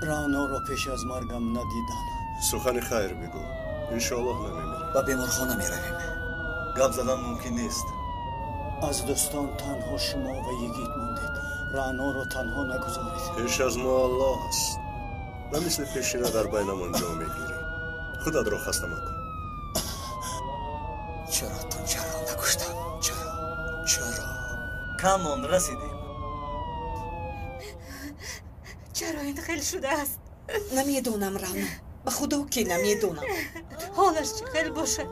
Раъноро пеш аз маргам надидам. Сухани хайр бигӯ. Иншоаллоҳ намемирӣ. Ба беморхона меравем. Гап задан мумкин нест. Аз дӯстон танҳо шумо ва йигит мондед. Раъноро танҳо нагузоред. Пеш аз мо Аллоҳ аст. Ба мисли пешина дар байнамон ҷо мегирӣ. Худатро хаста макун. Чаро Тунҷарро накуштам? Чаро? Чаро? Камон, расидем. Чаро ин хел шудааст? Намедонам, Рано. Ба худо ки намедонам. Ҳолаш чӣ хел бошад?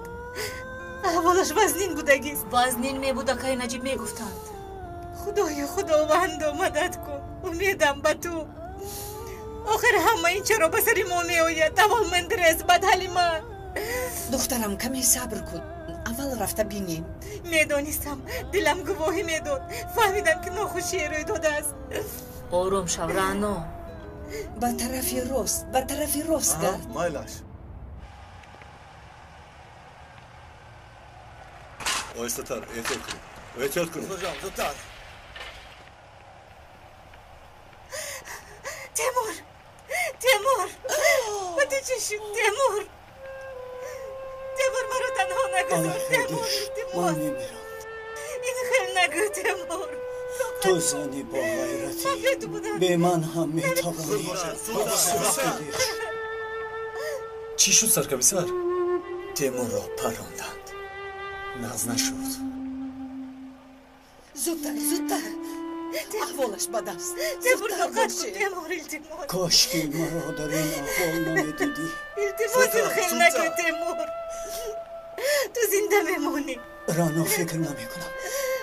Аҳволаш вазнин будагист. Вазнин мебуд, акай Наҷиб мегуфтанд. Худоё, Худовандо, мадад кун. Умедам ба ту. Охир ҳама ин чаро ба сари мо меояд? Аввал Мендрес, баъд Ҳалима. Духтарам, каме сабр кун. Аввал рафта бинем. Медонистам, дилам гувоҳӣ медод. Фаҳмидам, ки нохушие рӯй додааст. Ором шав, Рано. Ба тарафи рост, ба тарафи рост гард. Майлаш. Оҳистатар, эҳтиёт кунед. Эҳтиёт кунед. Зудҷон, зудтар. Темур! Темур! Ба ту чӣ шуд, Темур? Темур, маро танҳо нагузор, Темур, илтимос. Ман мемирам. Ин хел нагӯ, Темур. Ту зани боғайратӣ. Бе ман ҳам метавонӣ. Чӣ шуд, саркомиссар? Темурро паронданд. Нағз нашуд. Зудтар, зудтар. Аҳволаш бад аст. Темур, тоқат кун, Темур, илтимос. Кошки маро дар ин аҳвол намедидӣ. Илтимос, ин хел нагӯ, Темур. Ту зинда мемонӣ. Рано, фикр намекунам.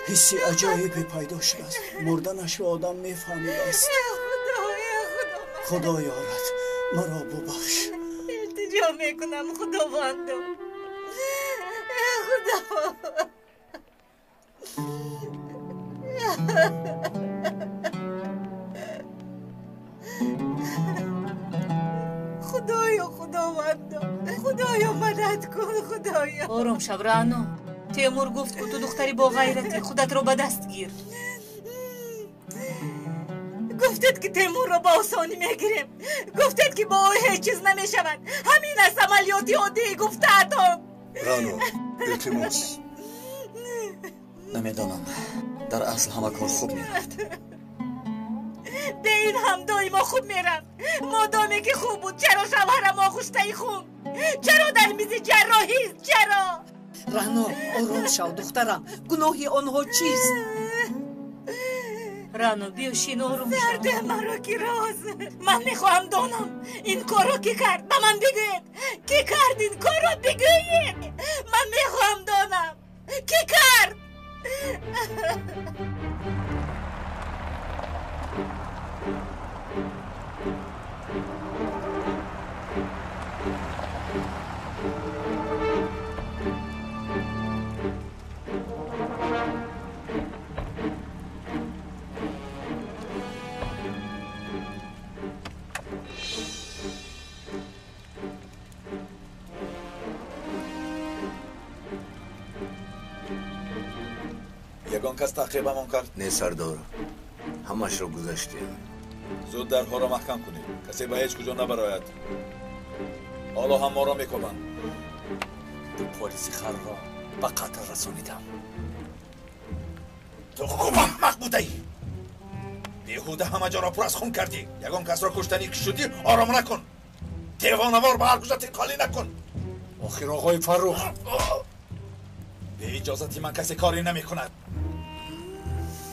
Ҳисси аҷоибе пайдо шудааст. Мурданашро одам мефаҳмидааст. Худо ёрад, маро бубахш. Илтиҷо мекунам, Худовандо. Худо. Худоё, Худовандо, Худоё, мадад кун, Худоё. Ором шав, Рано. Темур гуфт, ку ту духтари боғайратӣ, худатро ба даст гир. Гуфтед, ки Темурро ба осонӣ мегирем. Гуфтед, ки бо ӯ ҳеҷ чиз намешавад. Ҳамин аст амалиёти оддии гуфтаатон. Рано, илтимос. Намедонам, дар асл ҳама кор хуб мерафт. Бе ин ҳам доимо хуб мерафт. Модоме ки хуб буд, чаро шавҳарам оғуштаи хун? Чаро дар мизи ҷарроҳист? Чаро? Рано, ором шав, духтарам. Гуноҳи онҳо чист? Рано, биё шин, ором шав. Сарде маро ки роз. Ман мехоҳам донам, ин корро кӣ кард? Ба ман бигӯед. Кӣ кард ин корро? Бигӯед. Ман мехоҳам донам. Кӣ кард? Ягон кас таъқибамон кард? Не, сардор, ҳамашро гузаштем. Зуд дарҳоро маҳкам кунед. Касе ба ҳеҷ куҷо набарояд. Ҳоло ҳам моро мекобанд. Ду полиси харро ба қатл расонидам. Ту хуб аҳмақ будаӣ. Беҳуда ҳама ҷоро пур аз хун кардӣ. Ягон касро куштанӣ ки шудӣ, ором накун. Девонавор ба ҳар куҷо тинқолӣ накун. Охир оғои Фаррух. Бе иҷозати ман касе коре намекунад.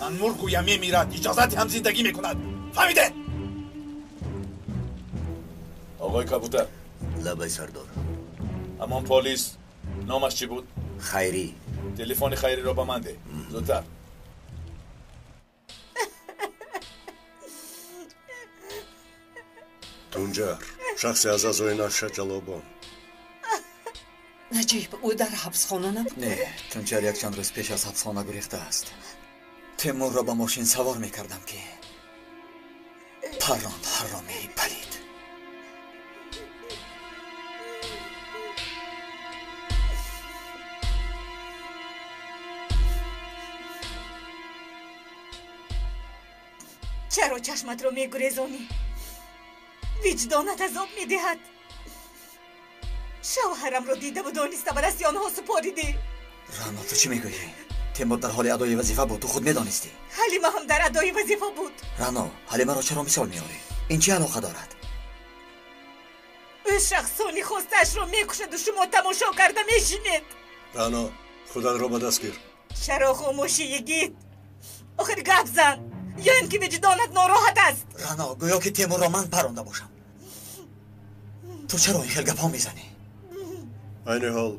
Ман мургӯям мемирад, иҷозати ҳам зиндагӣ мекунад. Фаҳмидед? Оғои Кабутар. Лабай, сардор. Ҳамон полис номаш чӣ буд? Хайрӣ. Телефони Хайриро ба ман деҳ. Зудтар. Тунҷар, шахсе аз аъзои наша Ҷалобон. Наҷиб, ӯ дар ҳабсхона набуд? Не, Тунҷар якчанд рӯз пеш аз ҳабсхона гурехтааст. Темурро ба мошин савор мекардам, ки парронд ҳаромии палид. Чаро чашматро мегурезонӣ? Виҷдонат азоб медиҳад. Шавҳарамро дидаву дониста ба дасти онҳо супоридӣ. Рано, ту чӣ мегӯӣ? Темур дар ҳоли адои вазифа буд, ту худ медонистӣ. Ҳалима ҳам дар адои вазифа буд. Рано, Ҳалимаро чаро мисол меорӣ? Ин чӣ алоқа дорад? Ӯ шахсони хостаашро мекушаду шумо тамошо карда мешинед. Рано, худатро ба даст гир. Чаро хомӯшӣ, йигит? Охир гап зан, ё ин ки виҷдонат нороҳат аст? Рано, гӯё ки Темурро ман паронда бошам. Ту чаро ин хел гапҳо мезанӣ? Айни ҳол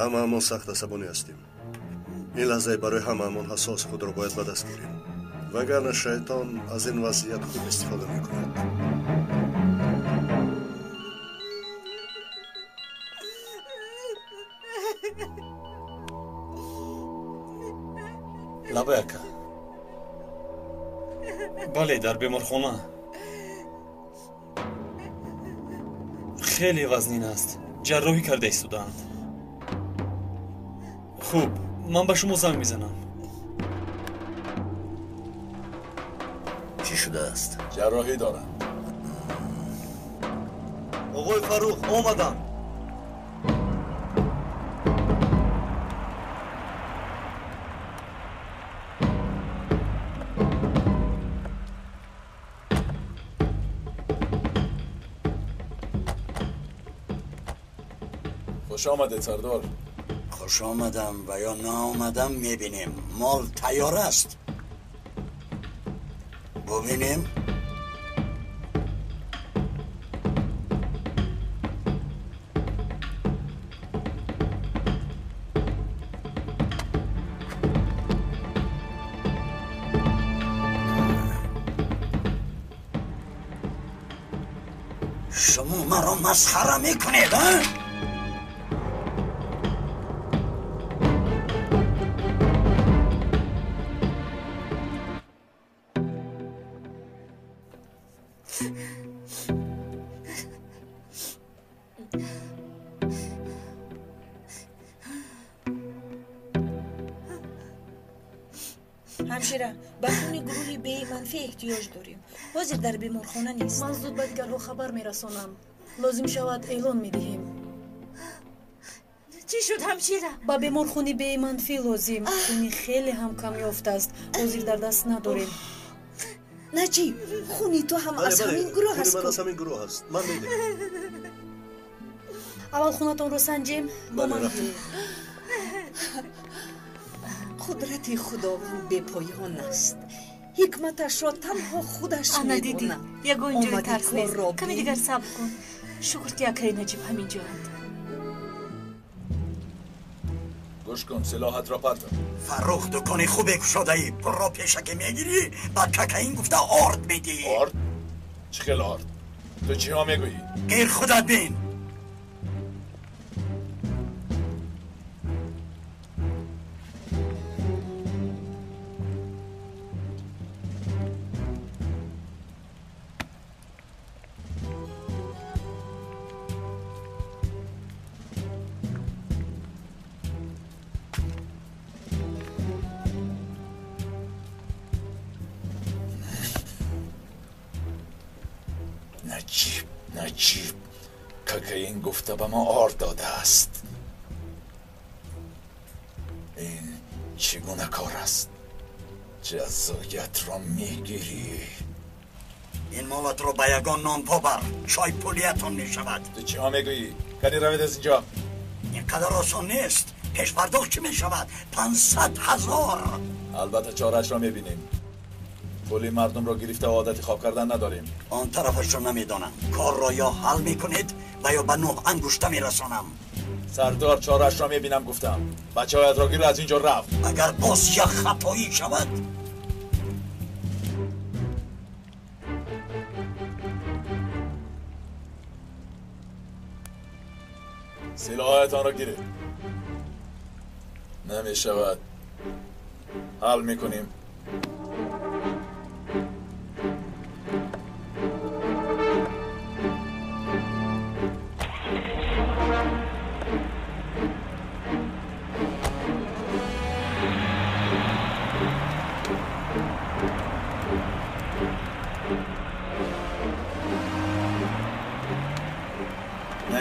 ҳамаамон сахт асабонӣ ҳастем. Ин лаҳзаи барои ҳамаамон ҳассос, худро бояд ба даст гирем, вагарна шайтон аз ин вазъият хуб истифода мекунад. Лабай ака. Бале, дар беморхона. Хеле вазнин аст. Ҷарроҳӣ карда истодаанд. Хуб, ман ба шумо занг мезанам. Чӣ шудааст? Ҷарроҳӣ дорам. Оғои Фаррух, омадам. خوش آمدید سردار. خوش آمدم و یا نآمدم میبینیم. مال تیار است. ببینیم. شما مرا مسخره میکنید ها؟ ҳамшира, ба хуни гурӯҳи Б манфӣ эҳтиёҷ дорем. Ҳозир дар беморхона нест. Ман зуд ба дигарҳо хабар мерасонам. Лозим шавад эълон медиҳем. Чӣ шуд, ҳамшира? Ба бемор хуни Б манфӣ лозим. Хуни хеле ҳам камёфт аст. Ҳозир дар даст надорем. Наҷиб, хуни ту ҳам аз ҳамин гурӯҳ аст. Ман аз ҳамин гурӯҳ аст. Ман медиҳам. Аввал хунатонро санҷем. Бо ман биёед. Қудрати Худованд бепоён аст. Ҳикматашро танҳо худаш Ана дидӣ, медонад. Ягон ҷои Омади тарс нест. корро Каме бин. дигар сабр кун. Шукр, ки акаи Наҷиб ҳамин ҷоанд. Гӯш кун, силоҳатро партов. Фаррух, дукони хубе кушодаӣ. Пулро пешакӣ мегирӣ, баъд кокаин гуфта орд медиҳӣ. Орд? Чӣ хел орд? Ту чиҳо мегӯӣ? Гир худат бин. Наҷиб, Наҷиб, кокаин гуфта ба мо орд додааст. Ин чӣ гуна кор аст? Ҷазоятро мегирӣ. Ин молатро ба ягон нонпо бар, чой пулиятон мешавад. Ту чиҳо мегӯӣ? Кани равед аз инҷо. Ин қадар осон нест. Пешпардохт чӣ мешавад? 500 000. Албатта, чораашро мебинем. Пули мардумро гирифта одати хоб кардан надорем. Он тарафашро намедонам. Корро ё ҳал мекунед ва ё ба нӯҳ ангушта мерасонам. Сардор, чораашро мебинам, гуфтам. Бачаҳоятро гир, аз инҷо рафт. Агар боз як хатоӣ шавад. Силоҳаятонро гиред. Намешавад, ҳал мекунем.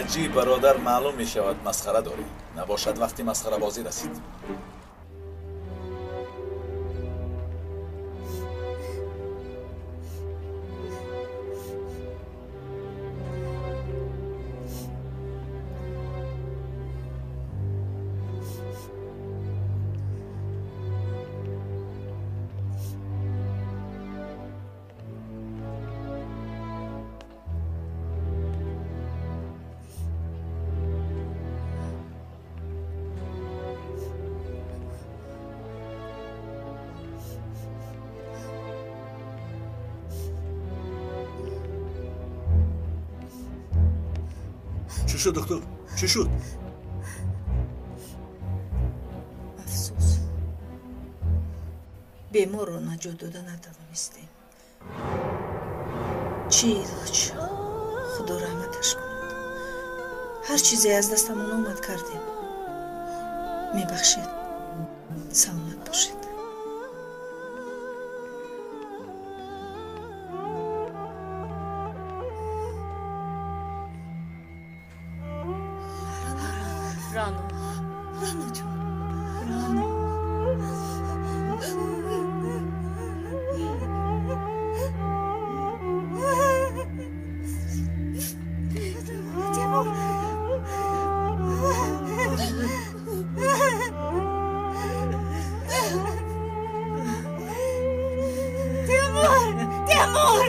Наҷиб бародар, маълум мешавад масхара дорӣ. Набошад вақти масхарабозӣ расид. Чӣ шуд, доктор? Чӣ шуд? Афсӯс, беморро наҷот дода натавонистем. Чӣ илоҷ? Худо раҳматаш кунад. Ҳар чизе аз дастамон омад кардем. Мебахшед, саломат бошед. Рано. Рано ҷон. Рано. Темур. Темур! Темур!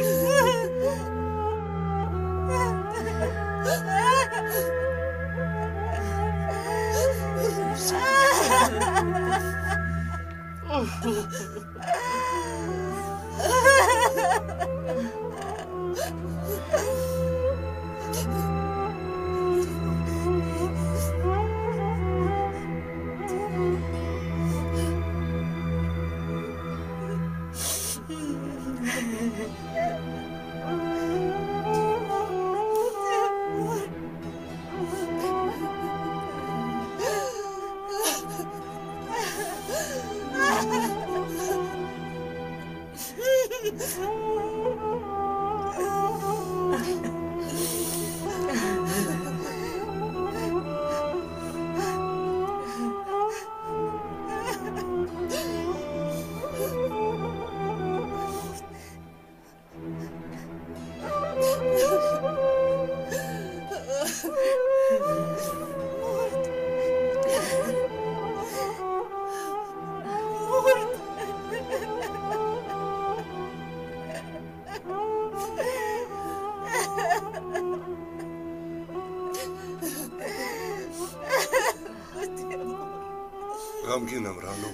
Ғамгинам, Рано.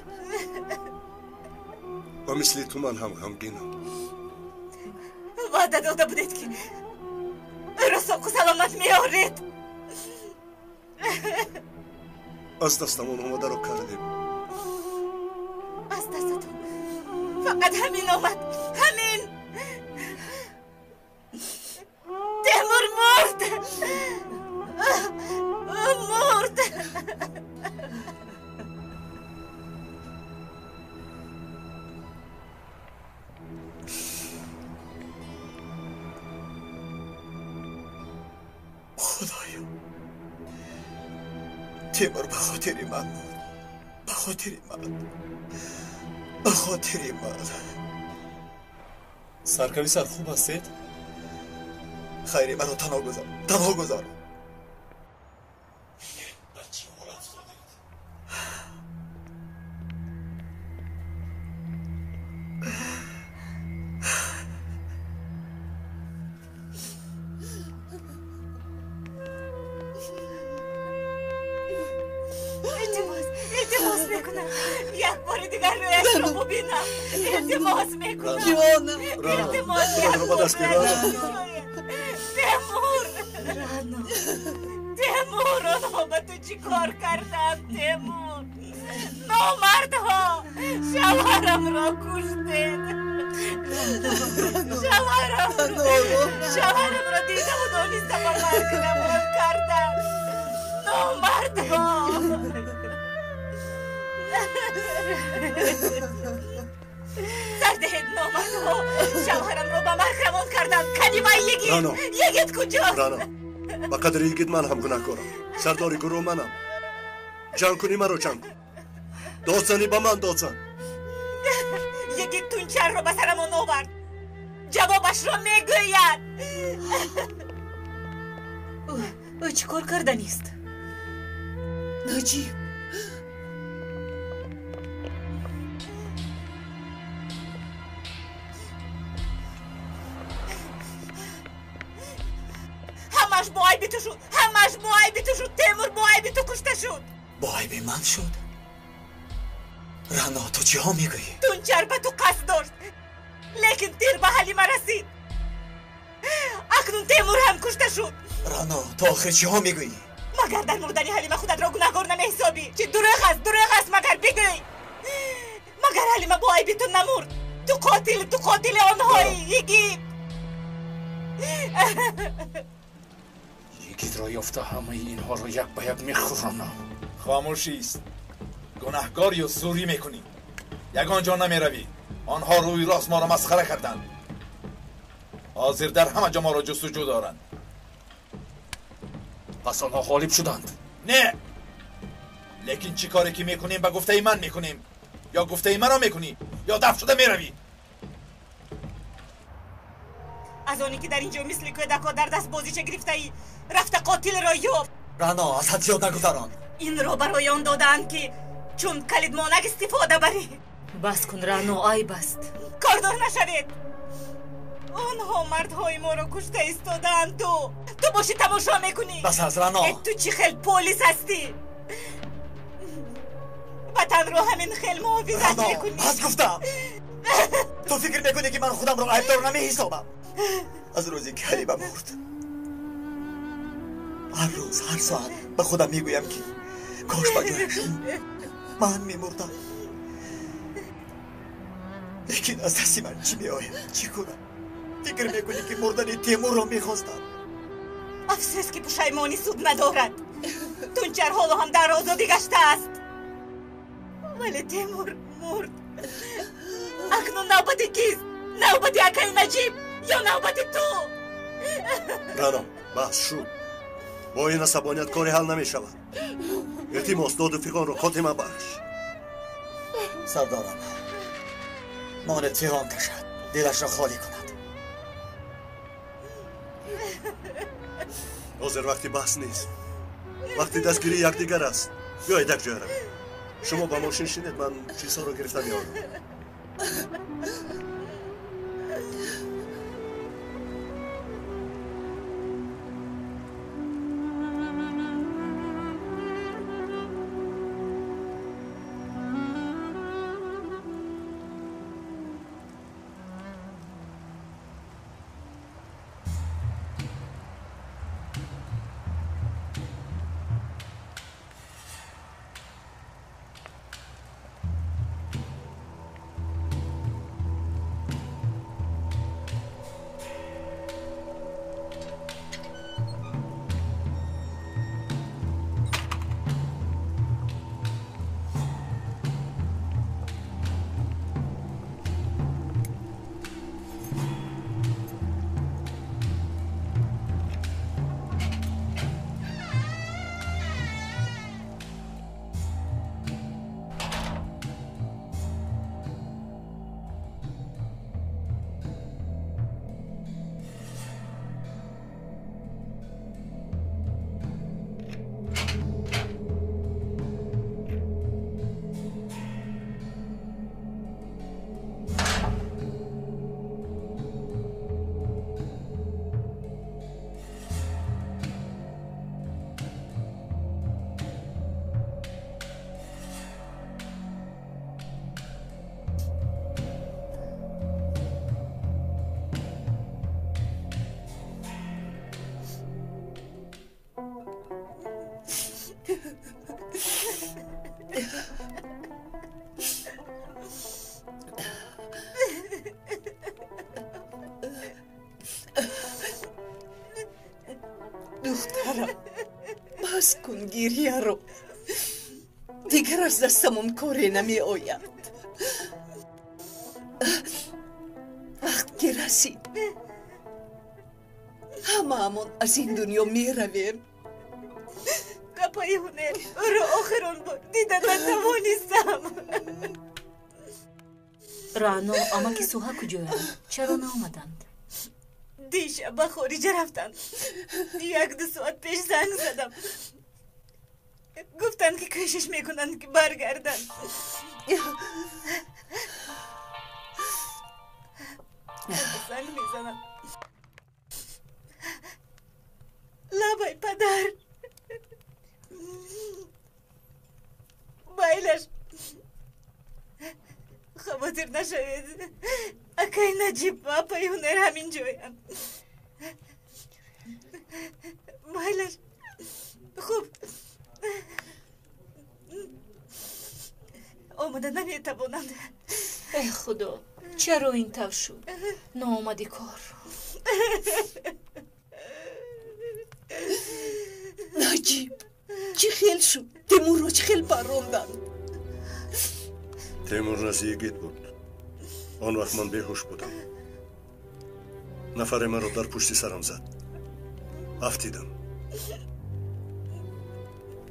Ба мисли ту ман ҳам ғамгинам. Ваъда дода будед, ки ӯро соқу саломат меоред. Аз дастамон омадаро кардем. Аз дастатон фақат ҳамин омад, ҳамин. Темур мурд. Ӯ мурд. Худоё, Темур ба хотири ман мурд. Ба хотири ман. Ба хотири ман. Саркависар, хуб ҳастед? Хайре, маро танҳо гузор. Танҳо гузор. Ба чӣ ҳол афтодед? Илтимос, илтимос мекунам. Як бори дигар рӯяшро бубинам. Илтимос мекунам. Ҷонам. Илтимос, як Худро ба даст бор гир, Рано. Темур! Рано. Темур, онҳо ба ту чӣ кор карданд, Темур? Номардҳо! Шавҳарамро куштед. Шавҳарамро дидаву дониста ба марг равон карданд. Номардҳо! Сардиҳед, номардҳо! Шавҳарамро ба марг равон карданд. Кани вай йигит? Рано. Йигит куҷост? Рано. Ба қадри йигит ман ҳам гунаҳкорам. Сардори гурӯҳ манам. Ҷанг кунӣ маро ҷанг кун. Дод занӣ ба ман дод зан. Йигит тунчарро ба сарамон овард. Ҷавобашро мегӯяд. Ӯ чӣ кор карданист? Наҷиб, ҳамаш бо айби ту шуд, ҳамаш бо айби ту шуд. Темур бо айби ту кушта шуд. Бо айби ман шуд? Рано, ту чиҳо мегӯӣ? Тунчар ба ту қасд дошт, лекин тир ба Ҳалима расид. Акнун Темур ҳам кушта шуд. Рано, ту охир чиҳо мегӯӣ? Магар дар мурдани Ҳалима худатро гунаҳгор намеҳисобӣ? Чи дурӯғ аст, дурӯғ аст, магар бигӯй. Магар Ҳалима бо айби ту намурд? Ту қотил, ту қотили онҳоӣ, йигит. Йигитро ёфта ҳамаи инҳоро як ба як мехӯронам. Хомӯшист. Гунаҳгор ё зӯрӣ мекунӣ. Ягон ҷо намеравӣ. Онҳо рӯи рост моро масхара карданд. Ҳозир дар ҳама ҷо моро ҷустуҷӯ доранд. Пас онҳо ғолиб шуданд. Не, лекин чӣ коре ки мекунем ба гуфтаи ман мекунем. Ё гуфтаи маро мекунӣ, ё дафт шуда меравӣ. Аз оне ки дар ин ҷо мисли кӯдакҳо дар даст бозича гирифтаӣ, рафта қотилро ёфт. Рано, аз ҳад зиёд нагузарон. Инро барои он додаанд ки чун калидмонак истифода барӣ. Бас кун, Рано, айб аст. Кордор нашавед. Онҳо мардҳои моро кушта истодаанд. Ту бошӣ тамошо мекунӣ. Бас аст, Рано. Ту чӣ хел полис ҳастӣ? Ватанро ҳамин хел муҳофизат мекунӣ. Бас гуфтам. Ту фикр мекунӣ ки ман худамро айбдор намеҳисобам? Аз рӯзе ки Ҳалима мурд, ҳар рӯз, ҳар соат ба худам мегӯям ки кош ба ҷояш ман мемурдам. Лекин аз дасти ман чӣ меояд? Чӣ кунам? Фикр мекунӣ ки мурдани Темурро мехостам? Афсӯс ки пушаймонӣ суд надорад. Тунчар ҳоло ҳам дар озодӣ гаштааст. Вале Темур мурд. Акнун навбати кист? Навбати акаи Наҷиб ё навбати ту? Рано, баҳс шуд. Бо ин асабоният коре ҳал намешавад. Илтимос, доду фиғонро хотима бахш. Сардорам, монед фиғон кашад, дилашро холӣ кунад. Ҳозир вақти баҳс нест. Вақти дастгирии якдигар аст. Биёед як ҷоя равем. Шумо ба мошин шинед, ман чизҳоро гирифта меорам. Духтарам, бас кун гирьяро. Дигар аз дастамон коре намеояд. Вақт ки расид, Ҳамаамон аз ин дунё меравем. Апаи Ҳунер, ӯро охирон бор дида натавонистам. Раъно, амаки Суҳа куҷоянд? Чаро наомаданд? Дишаб ба хориҷа рафтанд. 1-2 соат пеш занг задам. Гуфтанд, ки кӯшиш мекунанд, ки баргарданд. Занг мезанам. Лабай, падар. Майлаш. Хавотир нашавед. Акай Наҷиб ва апаи Ҳунер ҳамин ҷоянд. Майлаш. Хуб. Омада наметавонанд. Эй Худо, чаро ин тавр шуд? Ноомади кор. Наҷиб, чӣ хел шуд? Темурро чӣ хел парронданд? Темур назди Йигит буд. Он вақт ман беҳуш будам. Нафаре маро дар пушти сарам зад. Афтидам.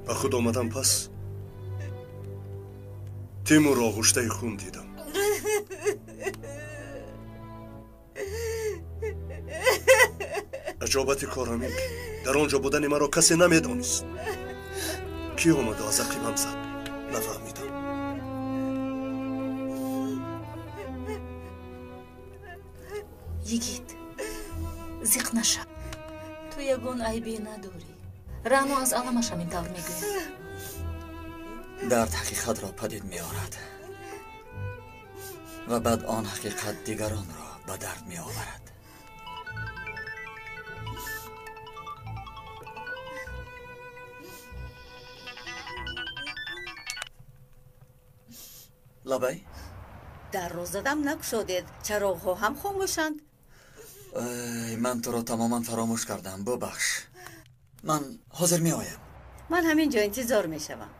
Ба худ омадам пас Темурро оғуштаи хун дидам. Аҷобати кор ҳамин ки дар он ҷо будани маро касе намедонист. Кӣ омаду аз ақибам зад, нафаҳмидам. Йигит, зиқ нашав. Ту ягон айбе надорӣ. Раъно аз аламаш ҳамин тавр мегӯяд. Дард ҳақиқатро падид меорад ва баъд он ҳақиқат дигаронро ба дард меоварад. Лабай? Дарро задам накушодед, чароғҳо ҳам хомӯшанд. Ман туро тамоман фаромӯш кардам, бубахш. Ман ҳозир меоям. Ман ҳамин ҷо интизор мешавам.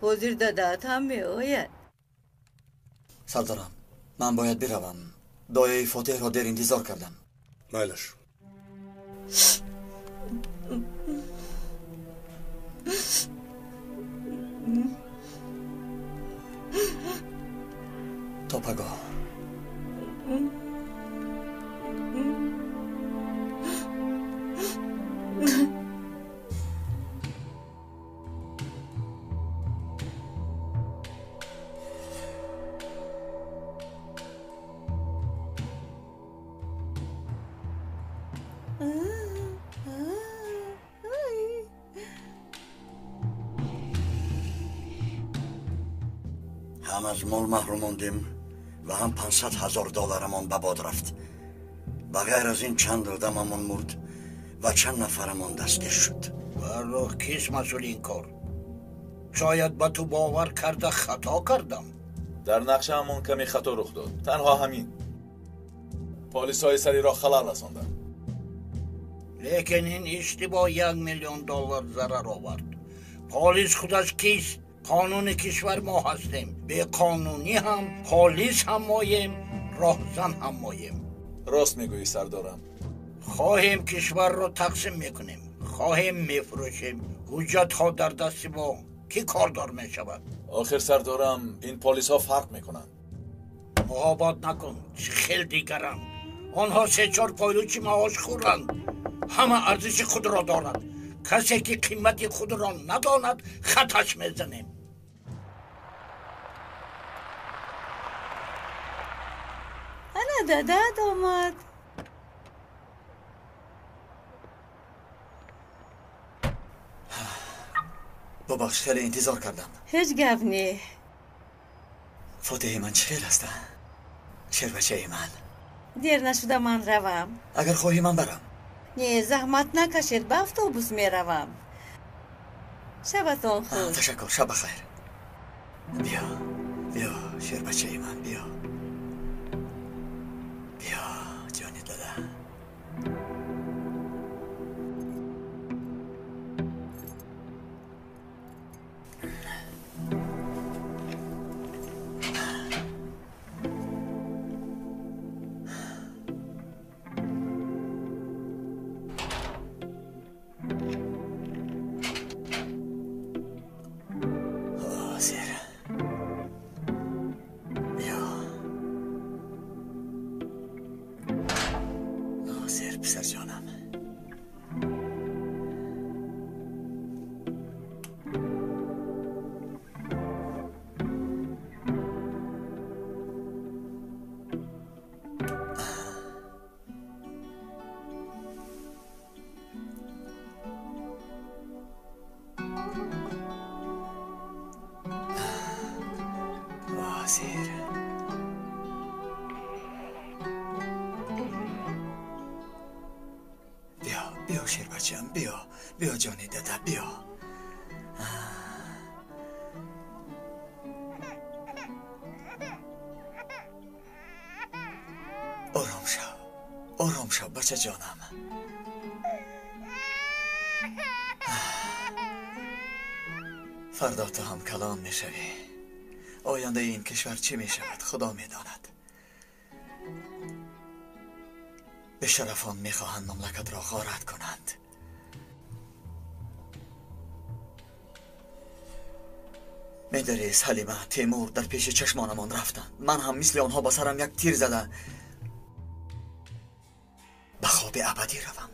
Ҳозир дадаат ҳам меояд. Сардорам, ман бояд биравам. Дояи Фотеҳро дер интизор кардам. Майлаш. То пагоҳ. Ҳам аз мол маҳрум мондем ва ҳам 500,000 долларамон ба бод рафт. Ба ғайр аз ин чанд одамамон мурд ва чанд нафарамон дастгир шуд. Фаррух, кист масъули ин кор? Шояд ба ту бовар карда хато кардам. Дар нақшаамон каме хато рух дод. Танҳо ҳамин. Полисҳои сари роҳ халал расонданд. Лекин ин иштибоҳ 1 миллион доллар зарар овард. Полис худаш кист? Қонуни кишвар мо ҳастем. Беқонунӣ ҳам, полис ҳам моем, роҳзан ҳам моем. Рост мегӯӣ, сардорам. Хоҳем кишварро тақсим мекунем, хоҳем мефурӯшем. Ҳуҷҷатҳо дар дасти мо. Кӣ кордор мешавад? Охир сардорам, ин полисҳо фарқ мекунанд. Муҳобот накун, хел дигаранд. Онҳо 3-4 пойлучи маош хӯранд. Ҳама арзиши худро дорад. Касе ки қимати худро надонад, хаташ мезанем. Ана дадат омад. Бубахш, хеле интизор кардам. Ҳеҷ гап не. Фотеҳи ман чӣ хел аст? Шербачаи ман. Дер нашуда ман равам. Агар хоҳӣ ман барам. Не, заҳмат накашед, ба автобус меравам. Шабатон хуш. Ташаккур, шаб бахайр. Биё, биё, шербачаи ман, биё. Биё, ҷони дада. Писарҷонам. بیا جانی دادا بیا. آرام شو، آرام شو بچه جانم. فردا تو هم کلان میشوی. آینده این کشور چی میشود خدا میداند. به شرفان میخواهند مملکت را غارت کنند. میداری حلیمه، تیمور در پیش چشمانمان رفتند. من هم مثل آنها با سرم یک تیر زده به خواب ابدی روم.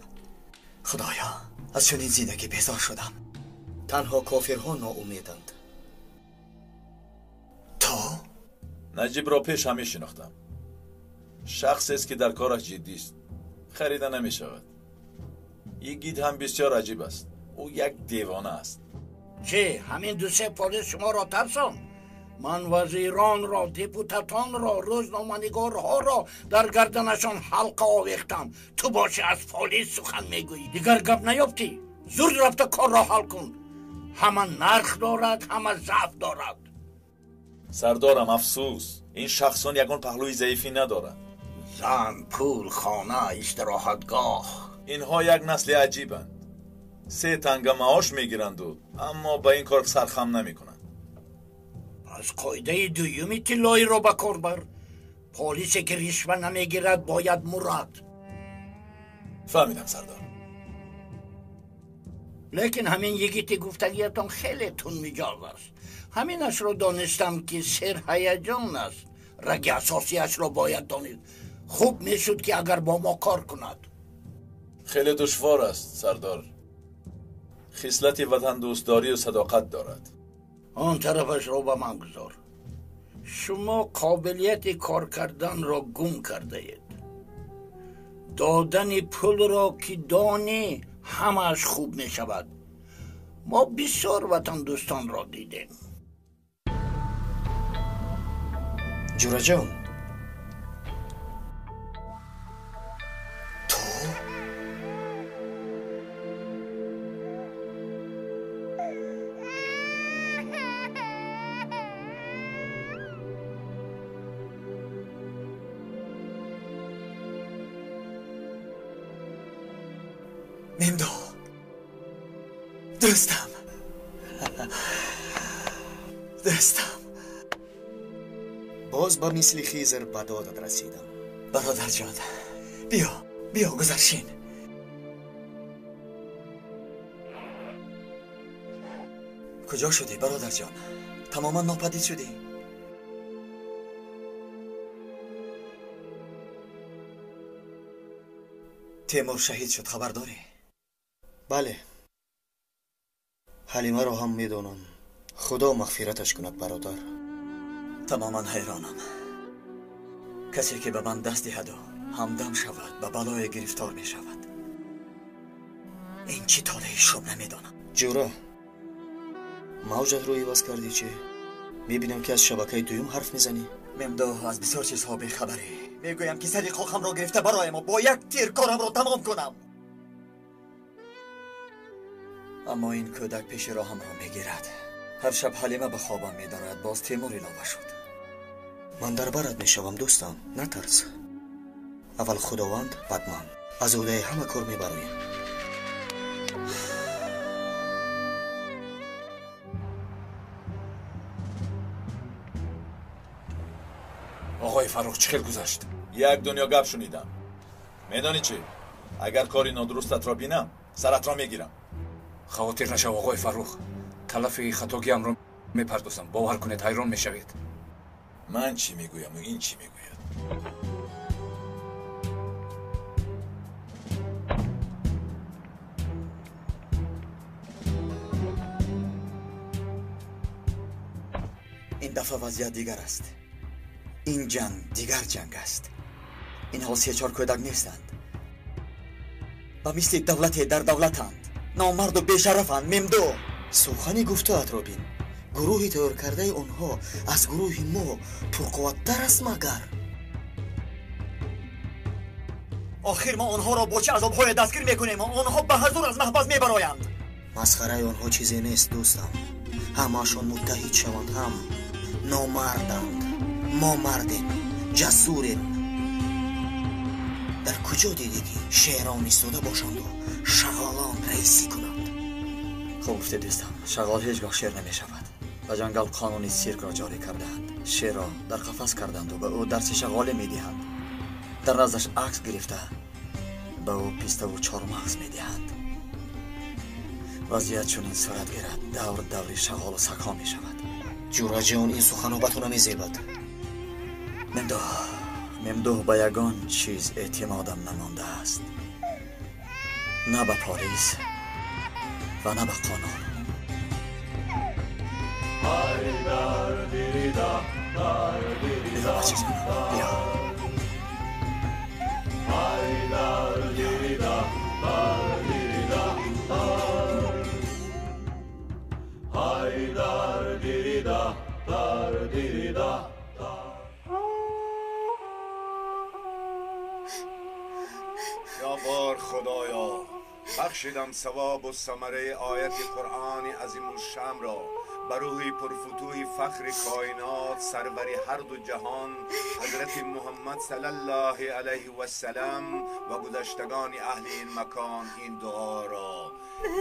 خدایا از چنین زندگی بیزار شدم. تنها کافرها ناامیدند. تو؟ نجیب را پیش همی شناختم. شخصی است که در کارش جدی است، خریده نمی شود. یگید هم بسیار عجیب است. او یک دیوانه است. چه همین دو سه پلیس شما را ترسان؟ من وزیران را، депутатان را، روزنامه‌نگارها را در گردنشان حلقه آویختم. تو باشی از پلیس سخن میگویی، دیگر گپ نیافتی. زود رفته کار را حل کن. همه نرخ دارد، همه ضعف دارد. سردارم افسوس، این شخصان یگان پهلوی ضعیفی ندارند. زن، پول، خانه، استراحتگاه. اینها یک نسل عجیبند. 3 تنگه معاش میگیرند اما به این کار سرخم نمیکنند. از قاعده دویومی طلایی را به کار بر. پلیسی که رشوه نمیگیرد باید مرد. فهمیدم سردار. لیکن همین یگیتی گفتگیتان خیلی تون مجاز است. همینش را دانستم که سر هیجان است. رگ اساسیش را باید دانید. خوب میشد که اگر با ما کار کند. خیلی دشوار است سردار. خصلت وطن دوستداری و صداقت دارد. آن طرفش را به من گذار. شما قابلیت کار کردن را گم کرده اید. دادن پول را که دانی همش خوب می شود. ما بسیار وطن دوستان را دیدیم. جورا جان، تو ممدو دوستم، دوستم، باز با مثل خیزر به دادت رسیدم. برادر جان بیا، بیا گذرشین. کجا شدی برادر جان؟ تماما ناپدید شدی. تیمور شهید شد، خبر داری؟ بله، حلیمه را هم میدانم. خدا مغفرتش کند برادر. تماما حیرانم. کسی که به من دست دهد و همدم شود به بلای گرفتار می شود. این چی طالعی شب نمیدانم. جورا، موجت رو عوض کردی چی؟ میبینم که از شبکه دوم حرف میزنی. ممدو از بسیار چیزها بیخبری. میگویم که سری خاکم را گرفته برایم و با یک تیر کارم را تمام کنم. اما این کودک پیش راهم را میگیرد. هر شب حلیمه به خوابم میدارد. باز تیمور علاوه شد. من در برت میشوم دوستم، نترس. اول خداوند، بعد من. از عهده همه کار میبرویم. آقای فروخ چه گذشت؟ یک دنیا گپ شنیدم. میدانی چی؟ اگر کاری نادرستت را بینم سرت را میگیرم. خاطر نشو آقای فروخ، تلفی خطاگیم را میپردازم. باور کنید حیران میشوید. من چی میگویم و این چی میگوید؟ Дафъа вазъият дигар аст. Ин ҷанг дигар ҷанг аст. Инҳо се-чор кӯдак нестанд. Ба мисли давлате дар давлатанд. Номарду бешарафанд, Мемдо. Сухани гуфтаатро бин. Гурӯҳи тайёркардаи онҳо аз гурӯҳи мо пурқувваттар аст магар? Охир мо онҳоро бо чӣ азобҳое дастгир мекунем? Онҳо ба ҳазур аз маҳбас мебароянд. Масхараи онҳо чизе нест, дӯстам. Ҳамаашон муттаҳид шаванд ҳам номарданд. Мо мардем, ҷасурем. Дар куҷо дидӣ ки шерон истода бошанду шағолон раисӣ кунанд? Хуб гуфтед, дӯстам. Шағол ҳеҷ гоҳ шер намешавад. Ба ҷангал қонуни сиркро ҷорӣ кардаанд. Шерро дар қафас карданду ба ӯ дарси шағоле медиҳанд. Дар наздаш акс гирифта ба ӯ пиставу чормағз медиҳанд. Вазъият чунин сурат гирад, давр даври шағолу сагҳо мешавад. Ҷураҷон, ин суханҳо ба ту намезебад. Мемдуҳ, ба ягон чиз эътимодам намондааст. На ба полис ва на ба қонун. Биё, бачаҷонам, биё. یا بار خدایا، بخشیدم ثواب و ثمره آیت قرآن عظیم الشأن را به روح پرفتوح فخر کائنات سرور هر دو جهان حضرت محمد صلی الله علیه و سلم و گذشتگان اهل این مکان این دعا را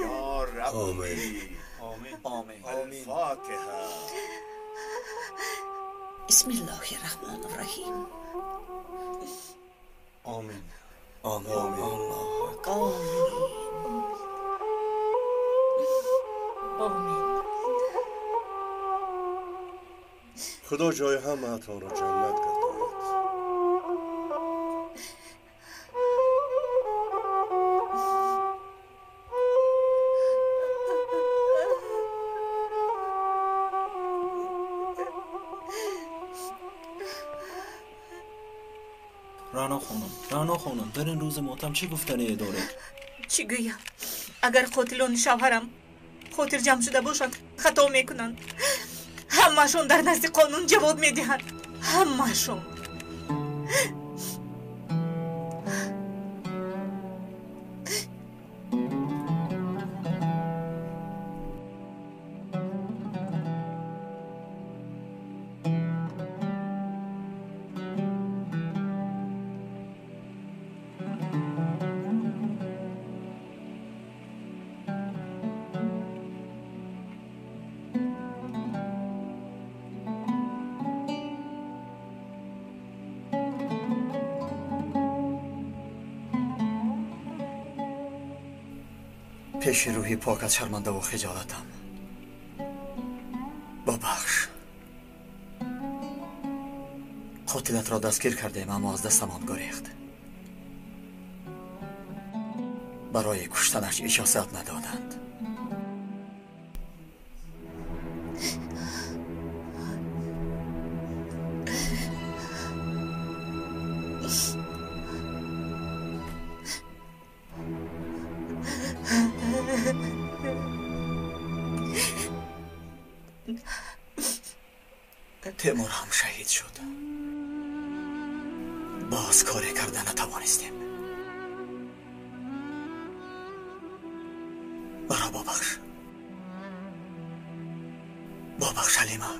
یا ربی. آمین. آمین. الفاتحه. بسم الله الرحمن الرحیم. آمین. آمین. الله آمین. آمین. خدا جای همه‌تان را جنت گرداند. رعنا خانم، رعنا خانم، در این روز ماتم چه گفتنی دارید؟ چی گویم؟ اگر قاتلان شوهرم خاطر جمع شده باشند خطا میکنند. ҳамаашон дар назди қонун ҷавоб медиҳанд. Ҳамаашон. Пеши рӯҳи пок аз шармандаву хиҷолатам. Бубахш. Қотилатро дастгир кардем, аммо аз дастамон гурехт. Барои куштанаш иҷозат надоданд. Темур ҳам шаҳид шуд. Боз коре карда натавонистем. Маро бубахш. Бубахш, Ҳалима.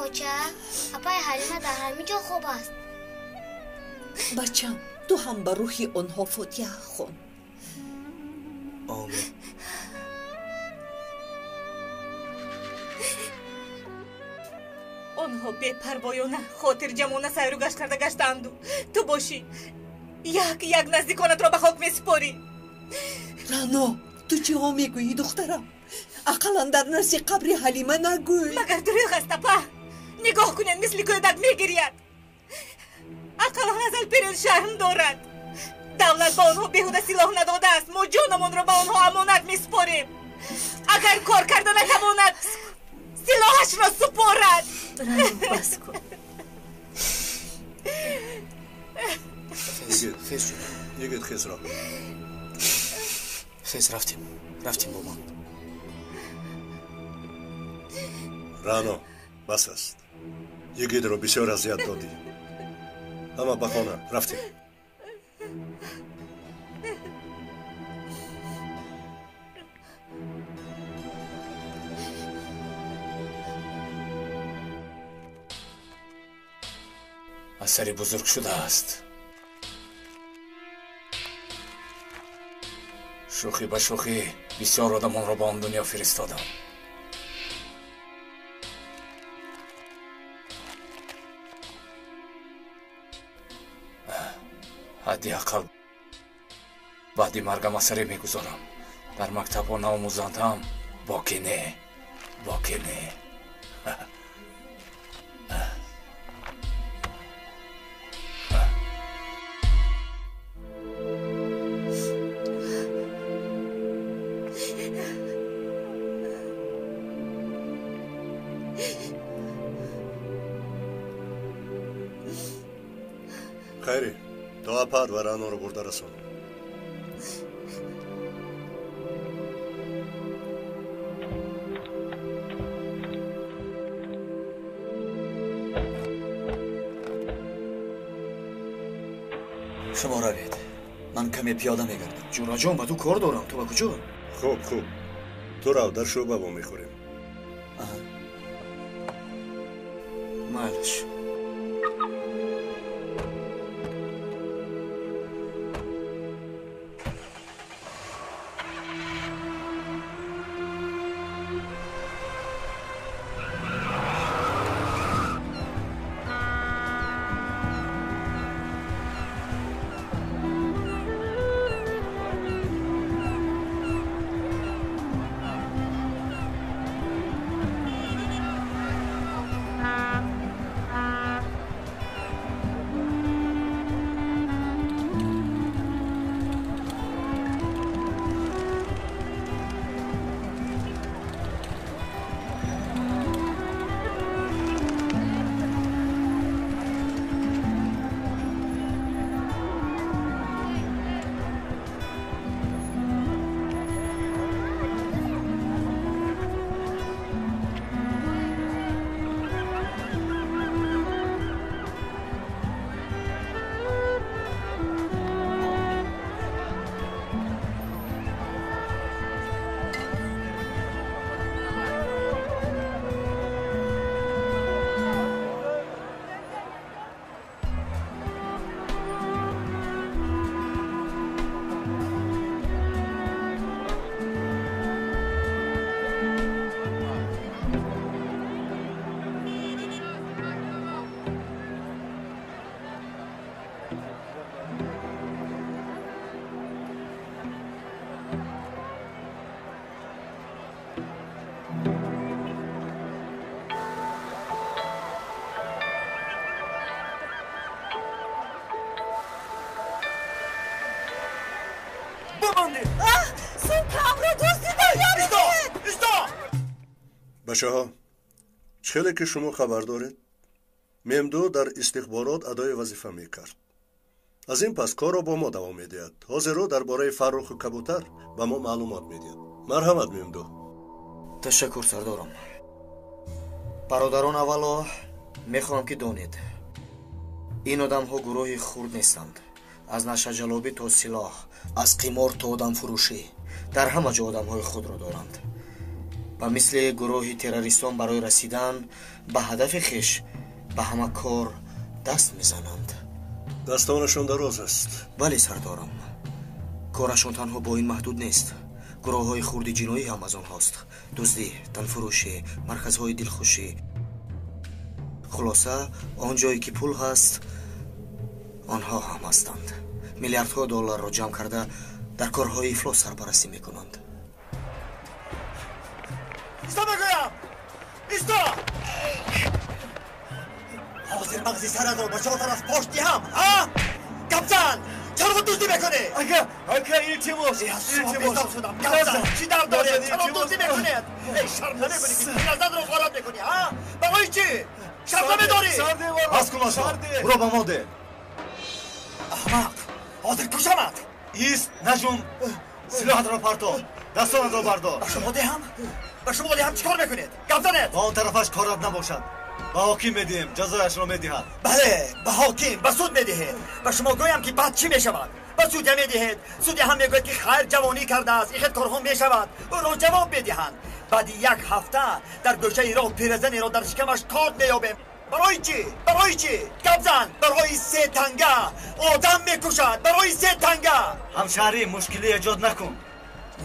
Оча, апаи Ҳалима дар ҳамин ҷо хоб аст. Бачам, ту ҳам ба рӯҳи онҳо фотиҳа хон. Омин. Онҳо бепарвоёна хотирҷамона сайру гашт карда гаштаанду ту бошӣ як як наздиконатро ба хок месупорӣ. Рано, ту чиҳо мегӯӣ, духтарам? Ақаллан дар назди қабри Ҳалима нагӯй. Магар дурӯғ аст, апа? Нигоҳ кунед, мисли кӯдак мегирияд. Ақаллан аз Алперен шарм дорад. Давлат ба онҳо беҳуда силоҳ надодааст. Мо ҷонамонро ба онҳо амонат месупорем. Агар кор карда натавонад, силоҳашро супорад. Бас кун. Хез, йигит, хезро. Хез, рафтем, рафтем бо ман. Рано, бас аст. Йигитро бисёр азият додӣ. Ҳама ба хона, рафтем. Асари бузург шудааст. Шӯхӣ ба шӯхӣ бисёр одамонро ба он дунё фиристодам. Ҳадди ақал баъди маргам асаре мегузорам. Дар мактабҳо наомӯзанд ҳам, боке не, боке не. Хайри, то апад ва Раноро бурда расон. Шумо равед, ман каме пиёда мегардам. Ҷураҷон, ба ту кор дорам. Ту ба куҷо? Хуб, хуб, ту рав, дар шӯъба вомехӯрем. Майлаш. Бачаҳо, хеле ки шумо хабар доред, Мемду дар истихборот адои вазифа мекард. Аз ин пас корро бо мо давом медиҳад. Ҳозир ӯ дар бораи Фарруху кабутар ба мо маълумот медиҳад. Марҳамат, Мемду. Ташаккур, сардорам. Бародарон, аввало мехоҳам ки донед, ин одамҳо гурӯҳи хурд нестанд. Аз нашаҷалобӣ то силоҳ, аз қимор то одамфурӯшӣ, дар ҳама ҷо одамҳои худро доранд. Ба мисли гурӯҳи террористон барои расидан ба ҳадафи хеш ба ҳама кор даст мезананд. Дастонашон дароз аст. Бале, сардорам. Корашон танҳо бо ин маҳдуд нест. Гурӯҳҳои хурди ҷиноӣ ҳам аз онҳост. Дуздӣ, танфурӯшӣ, марказҳои дилхушӣ. Хулоса, он ҷое ки пул ҳаст, онҳо ҳам ҳастанд. Миллиардҳо долларро ҷамъ карда дар корҳои ифлос сарпарастӣ мекунанд. Исто мегӯям! Исто! Ҳозир мағзи саратро ба чор тараф пош диҳам, ҳа? Гап зан! Чаро дуздӣ мекунӣ? Ака, ака, илтимос, илтимос. Гап зан, чӣ дард доред? Чаро дуздӣ мекунед? Эй, шарм намекунӣ ки пиразанро ғорат мекунӣ, ҳа? Барои чӣ? Шарм намедорӣ? Бас кун, Аша, ӯро ба мо деҳ. Аҳмақ, ҳозир кушамат. Ист, наҷум, силоҳатро партоб, дастонатро бардор. Ба шумо диҳам? Ба шумо диҳам чӣ кор мекунед? Гап занед! Ба он тарафаш корат набошад. Ба ҳоким медиҳем, ҷазояшро медиҳад. Бале, ба ҳоким, ба суд медиҳед. Ба шумо гӯям ки баъд чӣ мешавад? Ба судя медиҳед. Судя ҳам мегӯяд ки хайр, ҷавонӣ кардааст, ин хел корҳо мешавад. Ӯро ҷавоб медиҳанд. Баъди як ҳафта дар гӯшаи роҳ пиразанеро дар шикамаш корд меёбем. Барои чӣ? Барои чӣ? Гап зан! Барои се танга одам мекушад. Барои се танга. Ҳамшаҳрӣ, мушкилӣ эҷод накун.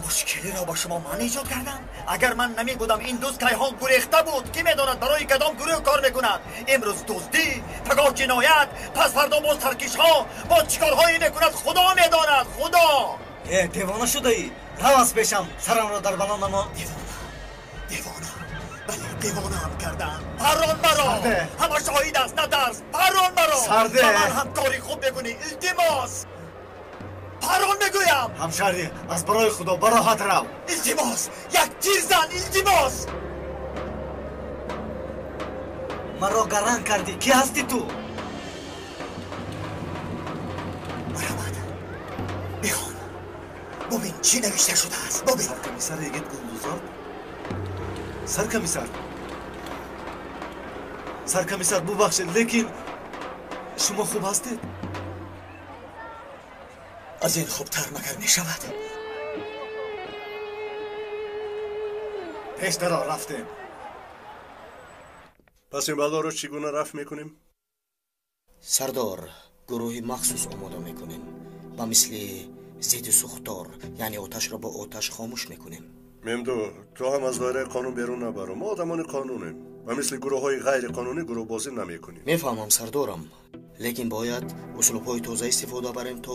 Мушкилиро ба шумо ман эҷод кардам? Агар ман намебудам, ин дузд кайҳон гурехта буд. Кӣ медонад барои кадом гурӯҳ кор мекунад? Имрӯз дуздӣ, пагоҳ ҷиноят, пас фардо боз таркишҳо, боз чӣ корҳое мекунад, Худо медонад, Худо! Э, девона шудаӣ? Рав аз пешам, сарамро дар бало намо. Девона, девона, бале, девонаам кардам. Паррон маро! Ҳама шоҳид аст, натарс, паррон маро! Сарде! Ба ман ҳам кори хуб мекунӣ, илтимос! Паррон мегӯям! Ҳамшаҳрӣ, аз барои Худо ба роҳат рав. Илтимос, як тир зан, илтимос! Маро гаранг кардӣ, кӣ ҳастӣ ту? Марҳамат, бихон, бубин чӣ навишта шудааст, бубин. Саркомиссар Йигит Гундузов? Саркомиссар, саркомиссар, бубахшед, лекин шумо хуб ҳастед? Аз ин хубтар магар мешавад? Пеш даро, рафтем. Пас ин балоро чӣ гуна рафт мекунем? Сардор, гурӯҳи махсус омода мекунем. Ба мисли зидди сӯхтор, яъне оташро бо оташ хомӯш мекунем. Мемду, ту ҳам аз доираи қонун берун набаро. Мо одамони қонунем. Ба мисли гурӯҳҳои ғайриқонунӣ гурӯҳбозӣ намекунем. Мефаҳмам, сардорам, лекин бояд услубҳои тоза истифода барем то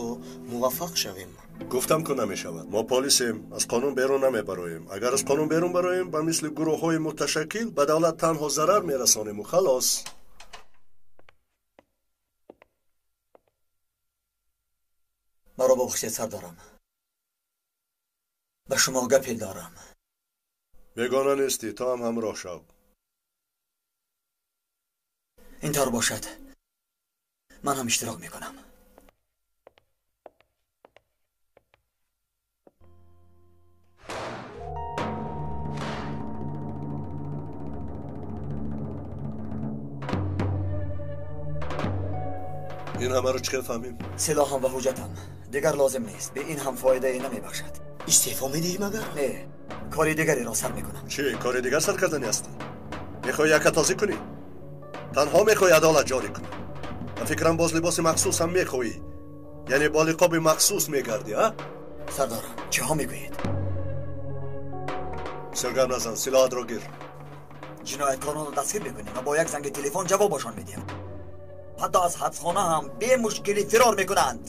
муваффақ шавем. Гуфтам ку намешавад. Мо полисем, аз қонун берун намебароем. Агар аз қонун берун бароем, ба мисли гурӯҳҳои муташаккил ба давлат танҳо зарар мерасонему халос. Маро бубахшед, сардорам. Ба шумо гапе дорам. Бегона нестӣ, ту ҳам ҳамроҳ шав. Ин тавр бошад, ман ҳам иштирок мекунам. Ин ҳамаро чӣ хел фаҳмем? Силоҳам ва ҳуҷҷатам дигар лозим нест. Бе ин ҳам фоидае намебахшад. Истеъфо медиҳӣ магар? Не, кори дигареро сар мекунам. Чӣ кори дигар сар кардани ҳастӣ? Мехоҳӣ якатозӣ кунӣ? Танҳо мехоҳӣ адолат ҷорӣ кунӣ? Ба фикрам боз либоси махсус ҳам мехоҳӣ, яъне бо лиқоби махсус мегардӣ, а? Сардор, чиҳо мегӯед? Бисёр гап назан, силоҳатро гир. Ҷинояткоронро дастгир мекунем ва бо як занги телефон ҷавобашон медиҳем. Ҳатто аз ҳабсхона ҳам бемушкилӣ фирор мекунанд.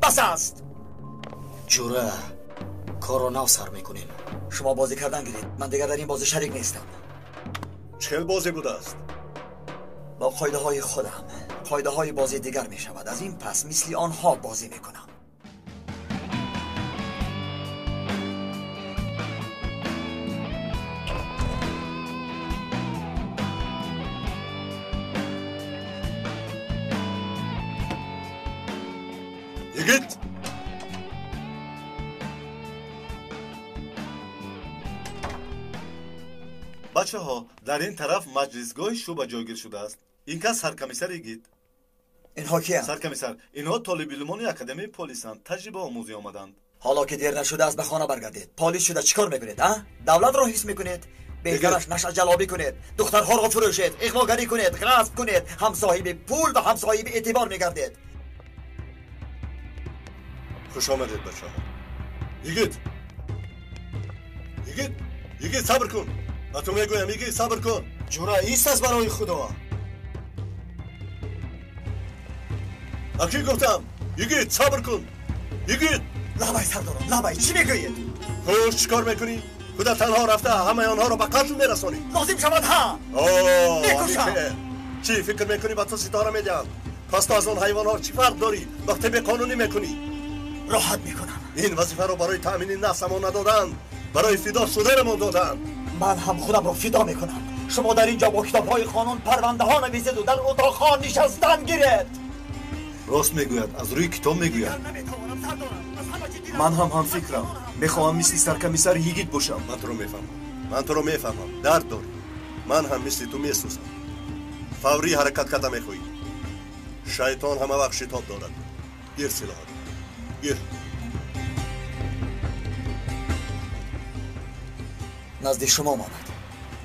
Бас аст. Ҷура, корро нав сар мекунем. Шумо бозӣ кардан гиред, ман дигар дар ин бозӣ шарик нестам. Чӣ хел бозӣ будааст? Бо қоидаҳои худам. Қоидаҳои бозӣ дигар мешавад. Аз ин пас мисли онҳо бозӣ мекунам. Йигит! Бачаҳо, дар ин тараф маҷлисгоҳи шӯъба ҷойгир шудааст. Ин кас саркомиссар Йигит. Инҳо киянд? Саркомиссар, инҳо толибилмони академияи полисанд, таҷрибаомӯзӣ омаданд. Ҳоло ки дер нашудааст, ба хона баргардед. Полис шуда чӣ кор мекунед, а? Давлатро ҳис мекунед? Беҳтараш нашъаҷалобӣ кунед, духтарҳоро фурӯшед, иғвогарӣ кунед, ғасб кунед, ҳам соҳиби пул ва ҳам соҳиби эътибор мегардед. Хуш омадед, бачаҳо. Йигит! Йигит! Йигит, сабр кун! Ба ту мегӯям, Йигит, сабр кун! Ҷура, ист аз барои Худо! Ба кӣ гуфтам? Йигит, сабр кун! Йигит! Лабай, сардорам, лабай, чӣ мегӯед? Хуш, чӣ кор мекунӣ? Худа танҳо рафта ҳамаи онҳоро ба қатл мерасонӣ. Лозим шавад, ҳа! О, Мекушам! Чӣ фикр мекунӣ ба ту ситора медиҳанд? Пас ту аз он ҳайвонҳо чӣ фарқ дорӣ вақте беқонунӣ мекунӣ? Роҳат мекунам. Ин вазифаро барои таъмини нафсамон надоданд, барои фидо шуданамон доданд. Ман ҳам худамро фидо мекунам. Шумо дар инҷо бо китобҳои қонун парвандаҳо нависед дар утоқҳо нишастан гиред. Рост мегӯяд, аз рӯи китоб мегӯяд. Ман ҳам ҳамфикрам. Мехоҳам мисли саркомиссар Йигит бошам. Ман туро мефаҳмам. Ман туро мефаҳмам. Дард дорӣ. Ман ҳам мисли ту месӯзам. Фаврӣ ҳаракат карда мехоҳӣ. Шайтон ҳама вақт шитоб дорад. Гир силоҳат. Гир. Назди шумо монад.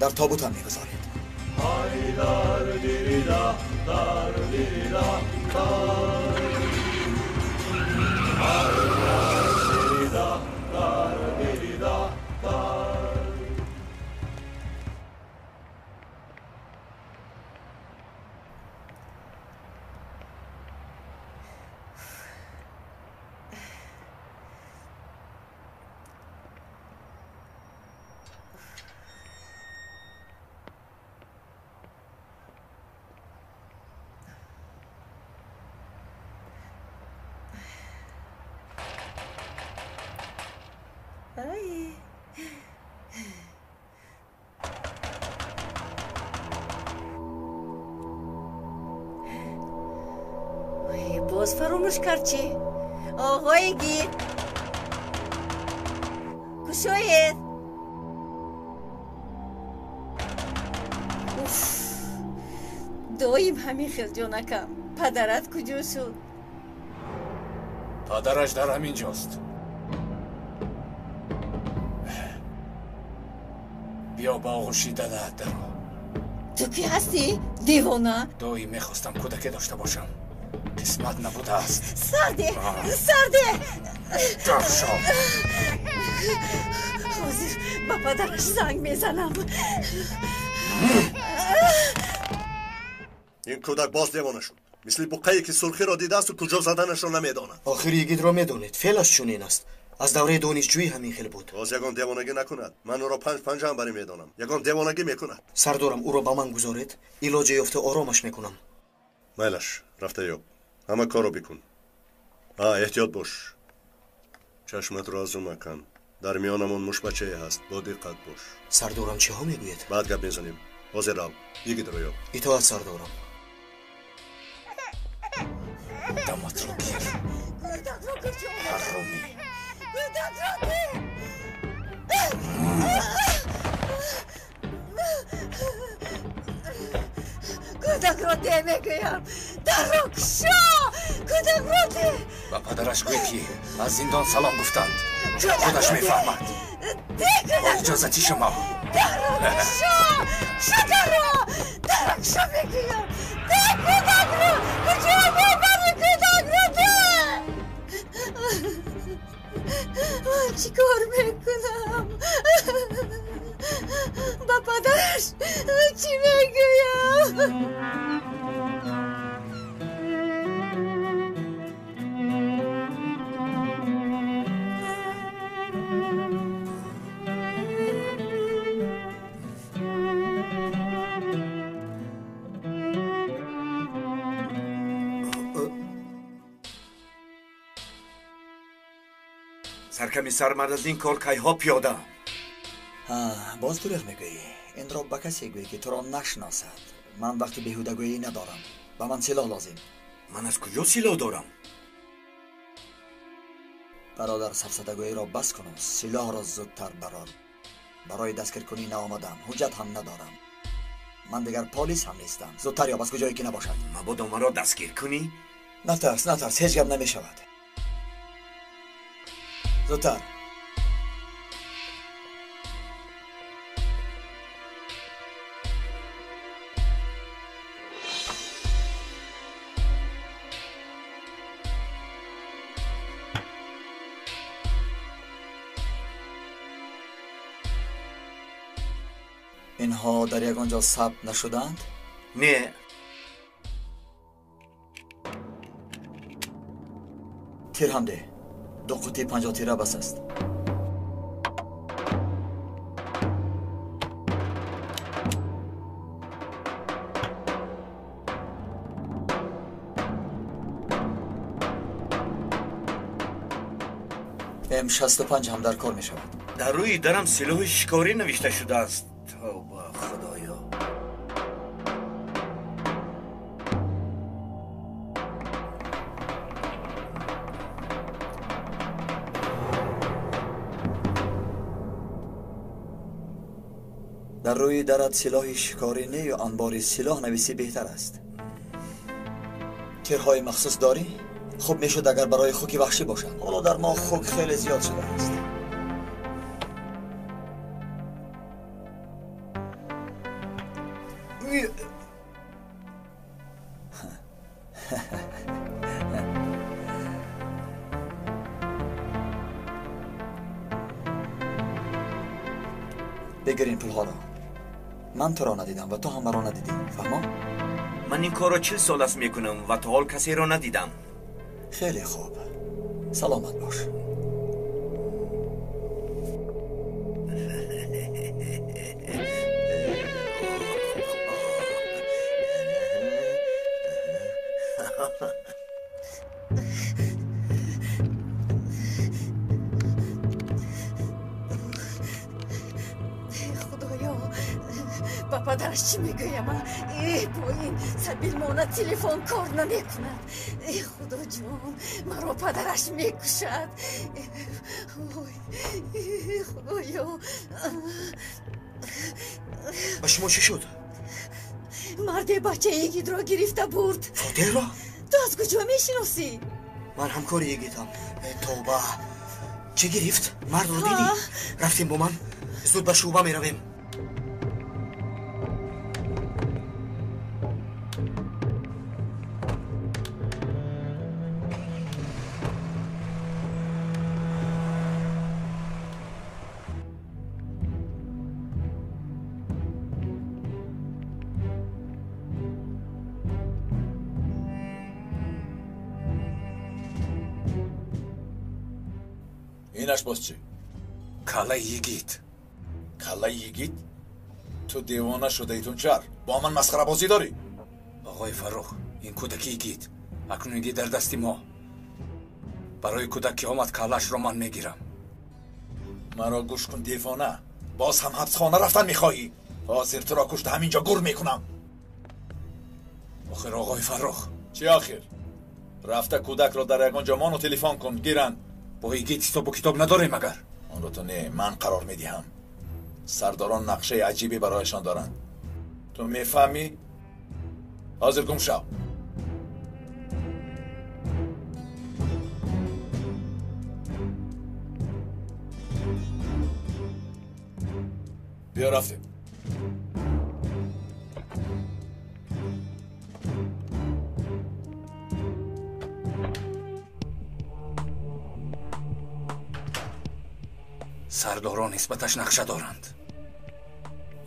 Дар тобутам мегузоред. Боз фаромӯш кард чӣ? Оғои Йигит, кушоед. Уф, доим ҳамин хел ҷонакам. Падарат куҷо шуд? Падараш дар ҳамин ҷост. Биё ба оғӯши дадаат даро. Ту кӣ ҳастӣ, девона? Доим мехостам кӯдаке дошта бошам. Қисмат набудааст. Сарде, сарде. Даршо. Ҳозир ба падараш занг мезанам. Ин кӯдак боз девона шуд. Мисли буққае ки сурхиро дидаасту куҷо заданашро намедонад. Охир Йигитро медонед, феълаш чунин аст. Аз давраи донишҷӯӣ ҳамин хел буд. Боз ягон девонагӣ накунад. Ман ӯро панҷ панҷаам барӣ медонам. Ягон девонагӣ мекунад. Сардорам, ӯро ба ман гузоред. Илоҷе ёфта оромаш мекунам. Майлаш, рафта ёб. Ҳама корро бикун. Эҳтиёт бош. Чашматро аз ӯ макан. Дар миёнамон мушбачае ҳаст. Бо диққат бош. Сардорам, чиҳо мегӯед? Баъд гап мезанем. Ҳозир рав. Йигитро ёб. Итоат, сардорам. Даматро гир. Ҳарромӣ. Кӯдакро де мегӯям. Дарро кушо! Кӯдакро де! Ба падараш гӯй ки аз зиндон салом гуфтанд. Худаш мефаҳмад. Бо иҷозати шумо. Дарро кушо! Кушо дарро! Дарро кушо мегӯям. Де кӯдакро! Куҷо мебарӣ кӯдакро де? Ман чӣ кор мекунам? Ба падараш чӣ мегӯям? Саркомиссар, ман аз ин кор кайҳо пиёдаам. Боз дурӯғ мегӯӣ. Инро ба касе гӯй ки туро нашиносад. Ман вақти беҳудагӯӣ надорам. Ба ман силоҳ лозим. Ман аз куҷо силоҳ дорам? Бародар, сафсатагӯиро бас куну силоҳро зудтар барор. Барои дастгиркунӣ наомадам, ҳуҷҷат ҳам надорам. Ман дигар полис ҳам нестам. Зудтар ёб, аз куҷое ки набошад. Мабодо маро дастгир кунӣ? Натарс, натарс, ҳеҷ гап намешавад. Зудтар. Инҳо дар ягон ҷо сабт нашуданд? Не. Тир ҳам деҳ. Ду қутти 50 тира бас аст. М65 ҳам дар кор мешавад. Дар рӯи дарам силоҳи шикорӣ навишта шудааст. Тавба, Худоё. Дар рӯи дарат силоҳи шикорӣ не ё анбори силоҳ нависӣ беҳтар аст. Тирҳои махсус дорӣ? Хуб мешуд агар барои хуки ваҳшӣ бошад. Ҳоло дар мо хук хеле зиёд шудааст. Бигир ин пулҳоро. Ман туро надидам ва ту ҳам маро надидӣ. Фаҳмо? Ман ин корро 40 сол аст мекунам ва то ҳол касеро надидам. Хеле хуб. Саломат бош. Худоё, ба падараш чӣ мегӯям? Э, бо ин сабилмона телефон кор намекунад. Э, Худоҷон, маро падараш мекушад. Ой, Худоё. Ба шумо чӣ шуд? Марде бачаи Игидро гирифта бурд. Фотеҳро? Ту аз куҷо мешиносӣ? Ман ҳамкори Игидам. Тавба, чӣ гирифт? Мардро дидӣ? Рафтем бо ман. Зуд ба шӯъба меравем. Инаш боз чӣ? Каллаи йигит. Каллаи йигит? Ту девона шудаи, Тунчар. Бо ман масхарабозӣ дорӣ? Оғои Фаррух, ин кӯдаки йигит. Акнун йигит дар дасти мо. Барои кӯдак ки омад, каллаашро ман мегирам. Маро гӯш кун, девона. Боз ҳам ҳабсхона рафтан мехоҳӣ? Ҳозир туро кушта ҳамин ҷо гур мекунам. Охир, оғои Фаррух. Чӣ охир? Рафта кӯдакро дар ягон ҷо мону телефон кун, гиранд. Бо йигит ҳисобу китоб надорем агар? Онро ту не, ман қарор медиҳам. Сардорон нақшаи аҷибе барояшон доранд. Ту мефаҳмӣ? Ҳозир гум шав. Биё, рафтем. Сардорон нисбаташ нақша доранд.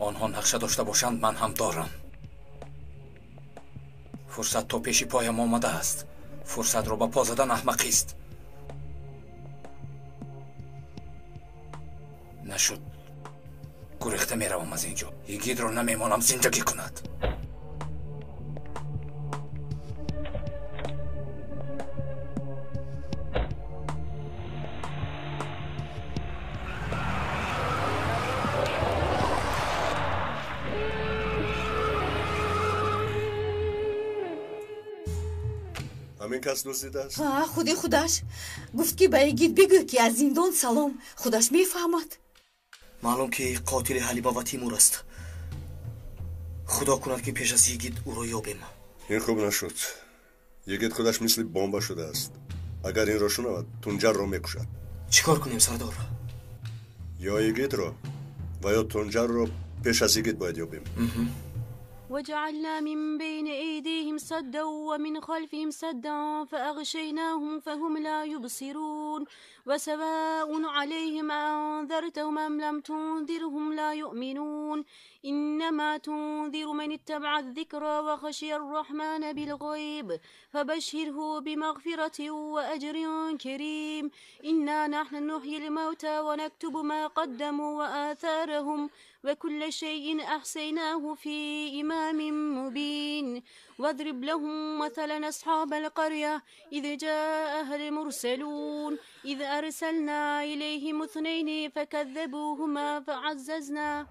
Онҳо нақша дошта бошанд, ман ҳам дорам. Фурсат то пеши поям омадааст. Фурсатро ба по задан аҳмақист. Нашуд, гурехта меравам аз ин ҷо. Йигитро намемонам зиндагӣ кунад. Ҳамин кас дуздидааст? Худи худаш гуфт, ки ба Игит бигӯ, ки аз зиндон салом. Худаш мефаҳмад. Маълум ки қотили Ҳалима ва Тимур аст. Худо кунад, ки пеш аз Йигит ӯро ёбем. Ин хуб нашуд. Йигит худаш мисли бомба шудааст. Агар инро шунавад, Тунҷарро мекушад. Чӣ кор кунем, сардор? Ё Йигитро ва ё Тунҷарро пеш аз Йигит бояд ёбем. وجعلنا من بين أيديهم سدا ومن خلفهم سدا فأغشيناهم فهم لا يبصرون وسواء عليهم أنذرتهم أم لم تنذرهم لا يؤمنون. إنما تنذر من اتبع الذكر وخشي الرحمن بالغيب فبشره بمغفرة وأجر كريم. إنا نحن نحيي الموتى ونكتب ما قدموا وآثارهم وكل شيء أحصيناه في إمام مبين. واضرب لهم مثلا أصحاب القرية إذ جاءها المرسلون إذ أرسلنا إليهم اثنين فكذبوهما فعززنا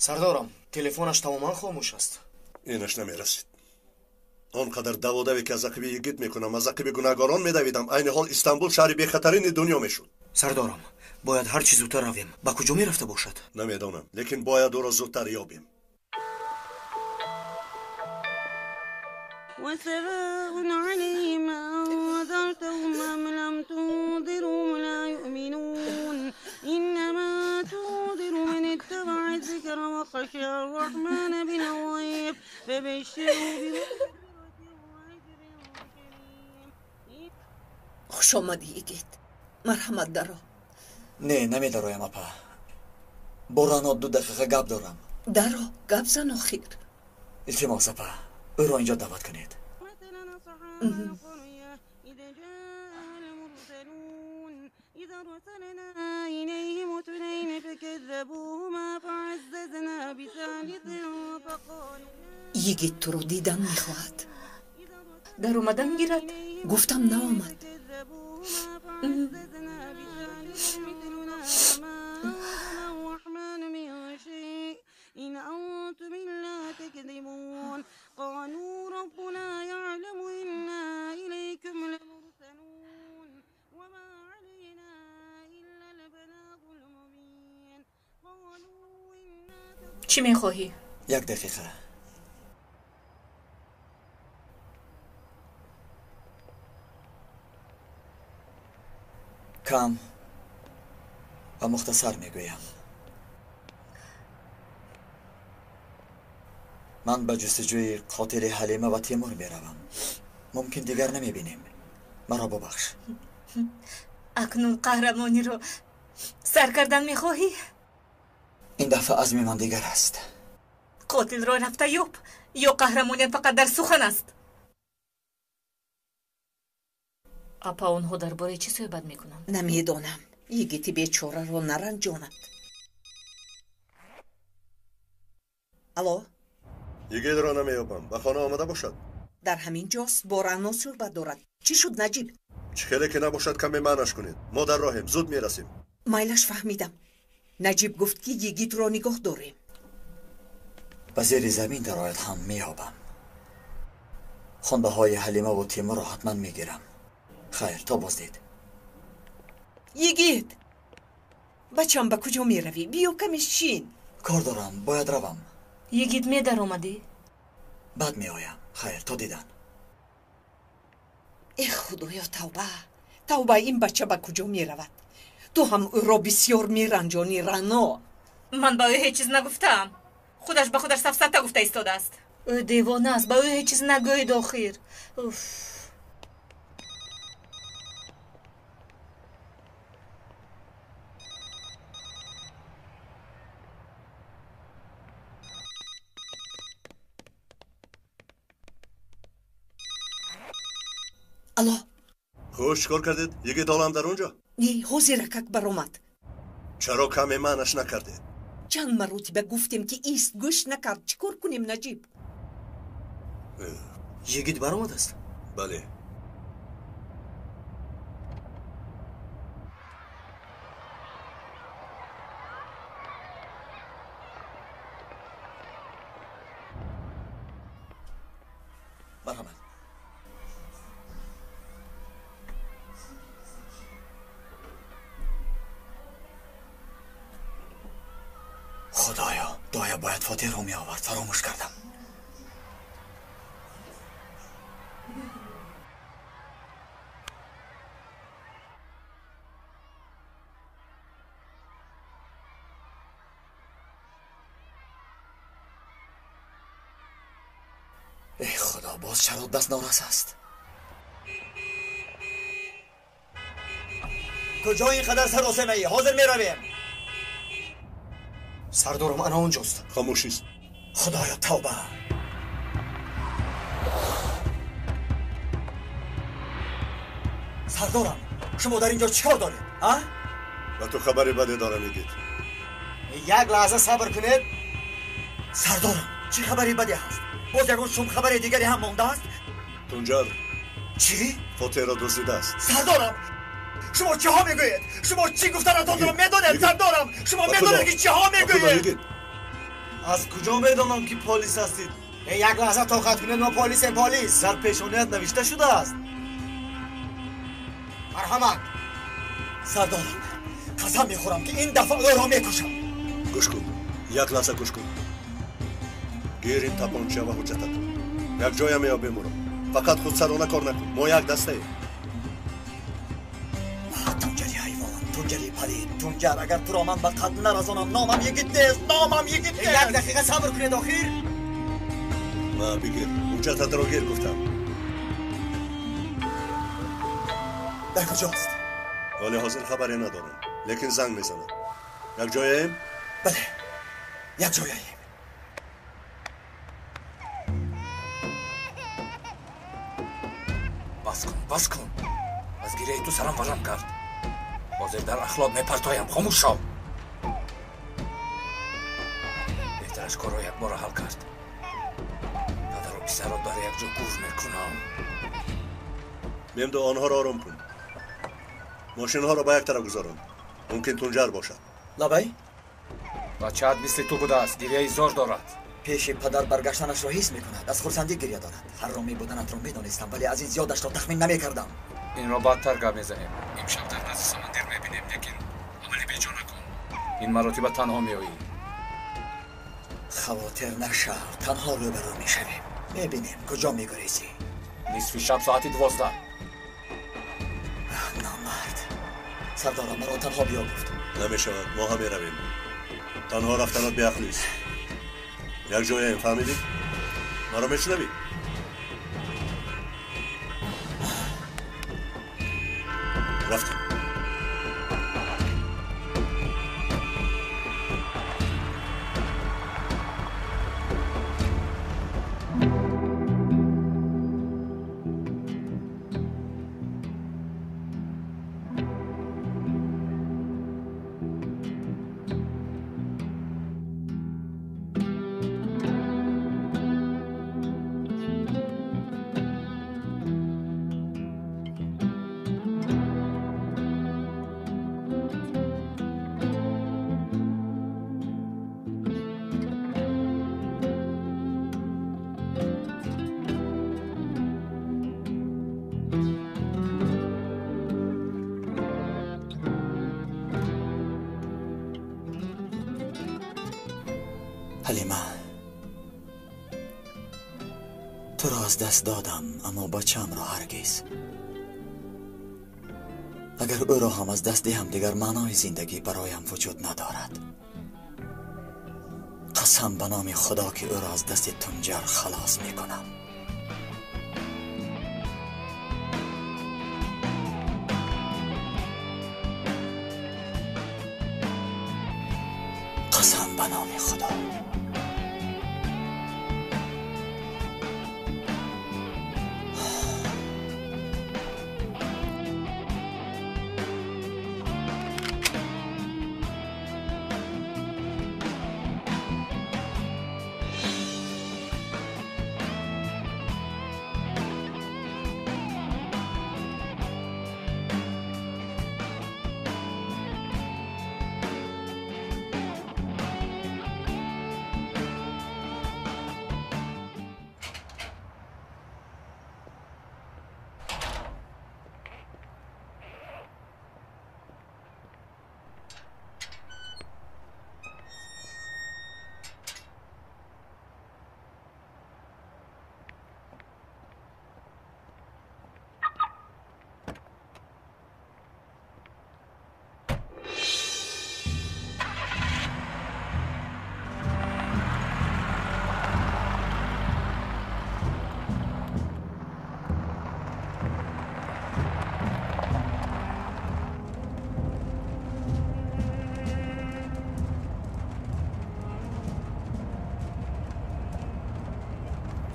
Сардорам, телефонаш тамоман хомӯш аст. Инаш намерасид. Он қадар даводаве ки аз ақиби йигит мекунам, аз ақиби гунаҳгорон медавидам, айни ҳол Истанбул шаҳри бехатарини дунё мешуд. Сардорам, бояд ҳарчи зудтар равем. Ба куҷо мерафта бошад? Намедонам, лекин бояд ӯро зудтар ёбем. وسواء عليهم أنذرتهم أم لم تنذرهم لا يؤمنون. إنما تنذر من اتبع الذكر وخشي الرحمن بالغيب فبشره بمغفرة وأجر كريم. Хуш омадӣ, Йигит. Марҳамат, даро. Не, намедароям, апа. Бо Рано 2 дақиқа гап дорам. Даро, гап зан охир. Илтимос, апа, ӯро инҷо даъват кунед. Йигит туро дидан мехоҳад. Дар омадан гирад? Гуфтам наомад. إن أنتم إلا تكذبون. قالوا ربنا يعلم إنا إليكم لمرسلون وما علينا إلا البلاغ المبين. قالوا إنا چی میخواهی؟ یک دقیقه. کم و مختصر میگویم. من به جستجوی قاتل حلیمه و تیمور میروم. ممکن دیگر نمیبینیم. مرا ببخش. اکنون قهرمانی رو سر کردن میخواهی؟ این دفعه عزم من دیگر است. قاتل را رفته یاب یا قهرمانیت فقط در سخن است؟ апа, онҳо дар бораи чӣ суҳбат мекунанд? Намедонам. Йигити бечораро наранҷонад. Алло? Йигитро намеёбам. Ба хона омада бошад? Дар ҳамин ҷост, бо Рано суҳбат дорад. Чӣ шуд, Наҷиб? Чӣ хеле ки набошад, каме маънаш кунед. Мо дар роҳем, зуд мерасем. Майлаш, фаҳмидам. Наҷиб гуфт, ки йигитро нигоҳ дорем. Ба зери замин дарояд ҳам меёбам. Хондаҳои Ҳалимаву Тимурро ҳатман мегирам. Хайр, то боздид. Йигит, бачам, ба куҷо меравӣ? Биё каме шин. Кор дорам, бояд равам. Йигит, медаромадӣ? Баъд меоям. Хайр, то дидан. Эх, худоё, тавба, тавба, ин бача ба куҷо меравад? Ту ҳам ӯро бисёр меранҷонӣ, Рано. Ман ба ӯ ҳеҷ чиз нагуфтаам. Худаш ба худаш сафсата гуфта истодааст. Ӯ девона аст, ба ӯ ҳеҷ чиз нагӯед охир. Уф. Алло. Хуш, чикор кардед? Йигит ҳолам дар он ҷо? Не, ҳозиракак баромад. Чаро каме маънаш накардед? Чанд маротиба гуфтем, ки ист, гӯш накард. Чӣ кор кунем, Наҷиб? Йигит баромадааст? Бале. Марҳамат. Худоё, доя бояд Фотиҳро меовард, фаромӯш кардам. Эй Худо, боз чаро даст норас аст? Куҷо ин қадар саросемаӣ? Ҳозир меравем. Сардорам ана онҷост. Хомӯшист. Худоё, тавба. Сардорам, шумо дар ин ҷо чӣ кор доред, а? Ба ту хабари баде дорам, Игит. Як лаҳза сабр кунед. Сардорам, чӣ хабари баде ҳаст? Боз ягон шумхабари дигаре ҳам мондааст? Тунҷар. Чӣ? Фотиҳро дуздидааст. Сардорам, шумо чиҳо мегӯед? Шумо чӣ гуфтанатонро медонед, сардорам? Шумо медонед ки чиҳо мегӯед? Аз куҷо медонам ки полис ҳастид? Як лаҳза тоқат кунед, мо полисем, полис. Дар пешоният навишта шудааст. Марҳамат. Сардорам, қасам мехӯрам ки ин дафъа ӯро мекушам. Гӯш кун, як лаҳза гӯш кун. Гир ин тапонча ва ҳуҷҷатат. Як ҷоя меёбем ӯро. Фақат худсарона кор накун. Мо як дастаем. Тунҷари ҳайвон, Тунҷари палид, Тунҷар, агар туро ман ба қатл нарасонам, номам Йигит нест, номам Йигит нест. Як дақиқа сабр кунед, охир. Ма бигир, ҳуҷҷататро гир гуфтам. Дар куҷост? Ҳоли ҳозир хабаре надорам, лекин занг мезанам. Як ҷояем? Бале, як ҷояем. Бас кун, бас кун. Аз гиряи ту сарам варам кард. Ҳозир дар ахлот мепартоям, хомӯш шав. Беҳтараш корро якбора ҳал кард. Падару писарро дар як ҷо гур мекунам. Мемду, онҳоро ором кун. Мошинҳоро ба як тараф гузорон. Мумкин Тунҷар бошад. Лабай? Бачаат мисли ту будааст, гиряи зор дорад. Пеши падар баргаштанашро ҳис мекунад, аз хурсандӣ гиря дорад. Ҳарромӣ буданатро медонистам, вале аз ин зиёдашро тахмин намекардам. Инро баъдтар гап мезанем. Имшаб дар назди Самандир мебинем, лекин амали беҷо накун. Ин маротиба танҳо меоӣ. Хавотир нашав, танҳо рӯбарӯ мешавем. Мебинем куҷо мегурезӣ. Нисфи шаб соати 12. Номард. Сардорам маро танҳо биё гуфт. Намешавад, мо ҳам меравем. Танҳо рафтанат беақлист. Як ҷояем, фаҳмидӣ? Маро мешунавӣ? Рафтем. Ҳалима, туро аз даст додам, аммо бачаамро ҳаргиз. Агар ӯро ҳам аз даст диҳам, дигар маънои зиндагӣ бароям вуҷуд надорад. Қасам ба номи Худо ки ӯро аз дасти Тунҷар халос мекунам. Қасам ба номи Худо.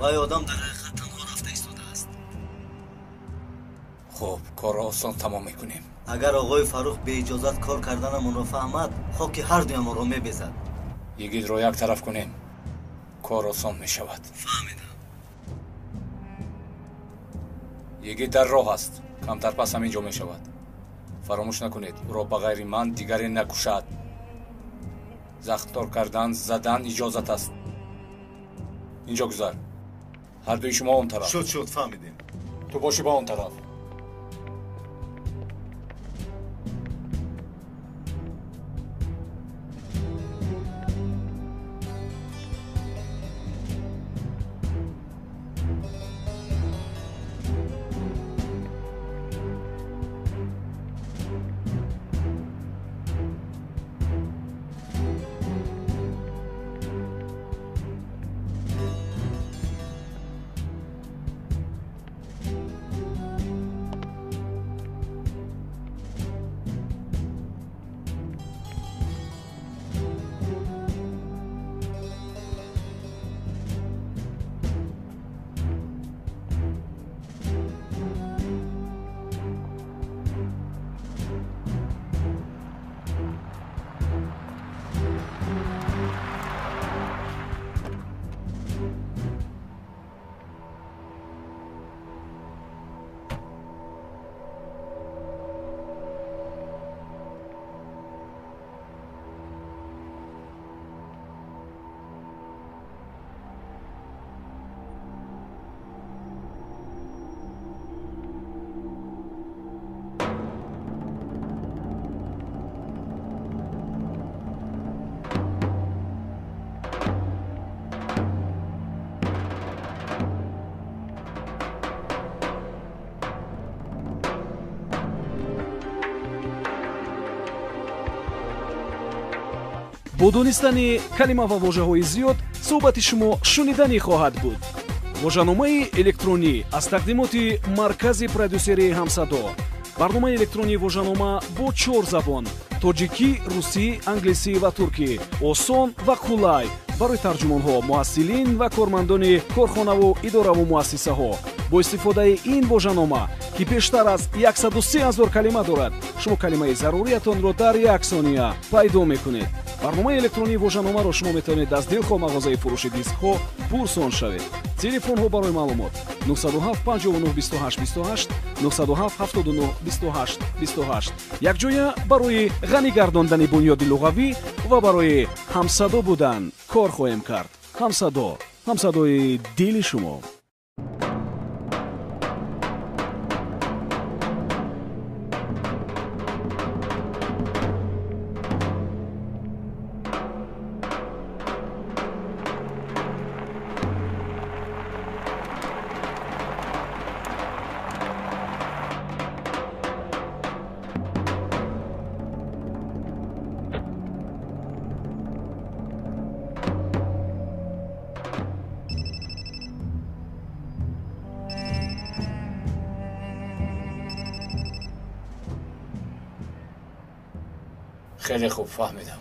Вай одам дар ҳақиқат танҳо рафта истодааст. Хуб, корро осон тамом мекунем. Агар оғои Фаррух беиҷозат кор карданамонро фаҳмад, хоки ҳар дуямонро мебезад. Йигитро як тараф кунем, кор осон мешавад. Фаҳмидам. Йигит дар роҳ аст, камтар пас ҳамин ҷо мешавад. Фаромӯш накунед, ӯро ба ғайри ман дигаре накушад. Захмдор кардан, задан иҷозат аст. Инҷо гузар. Ҳар дуи шумо он тараф. Шуд, шуд, фаҳмидем. Ту бошӣ ба он тараф. Бо донистани калима ва вожаҳои зиёд суҳбати шумо шуниданӣ хоҳад буд. Вожаномаи электронӣ аз тақдимоти маркази продюсерии Ҳамсадо. Барномаи электронии вожанома бо 4 забон: тоҷикӣ, русӣ, англисӣ ва туркӣ. Осон ва қулай барои тарҷумонҳо, муҳассилин ва кормандони корхонаву идораву муассисаҳо. Бо истифодаи ин вожанома, ки бештар аз 103 000 калима дорад, шумо калимаи заруриятонро дар як сония пайдо мекунед. Барномаи электронии вожаномаро шумо метавонед аз дилхоҳ мағозаи фурӯши дискҳо пурсон шавед. Телефонҳо барои маълумот 907 59 28 28, 907 79 28 28. Якҷоя барои ғанӣ гардондани бунёди луғавӣ ва барои ҳамсадо будан кор хоҳем кард. Ҳамсадо, ҳамсадои дили шумо. خیلی خوب فهمیدم.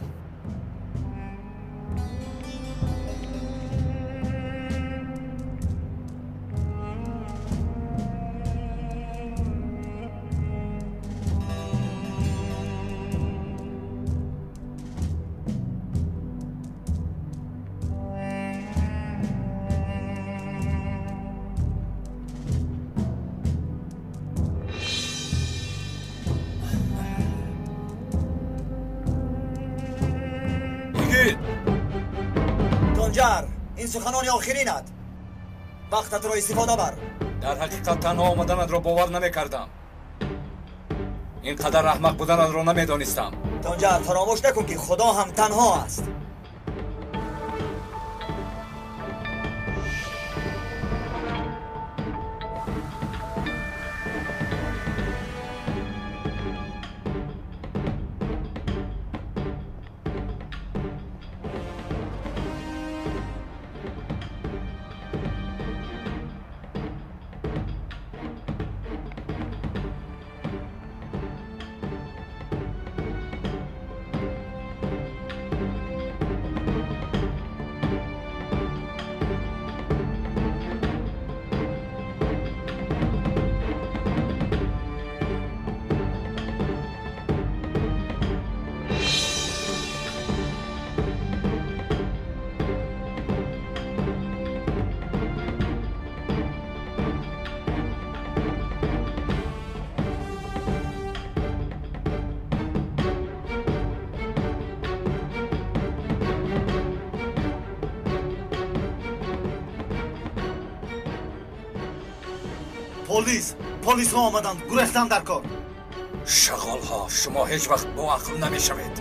این سخنان آخرینت. وقتت را استفاده بر. در حقیقت تنها آمدنت را باور نمی‌کردم. اینقدر احمق بودنت را نمی‌دانستم. تانجر فراموش نکن که خدا هم تنها است. Полис, полисҳо омаданд, гурехтан дар кор. Шағолҳо, шумо ҳеҷ вақт бо ақл намешавед.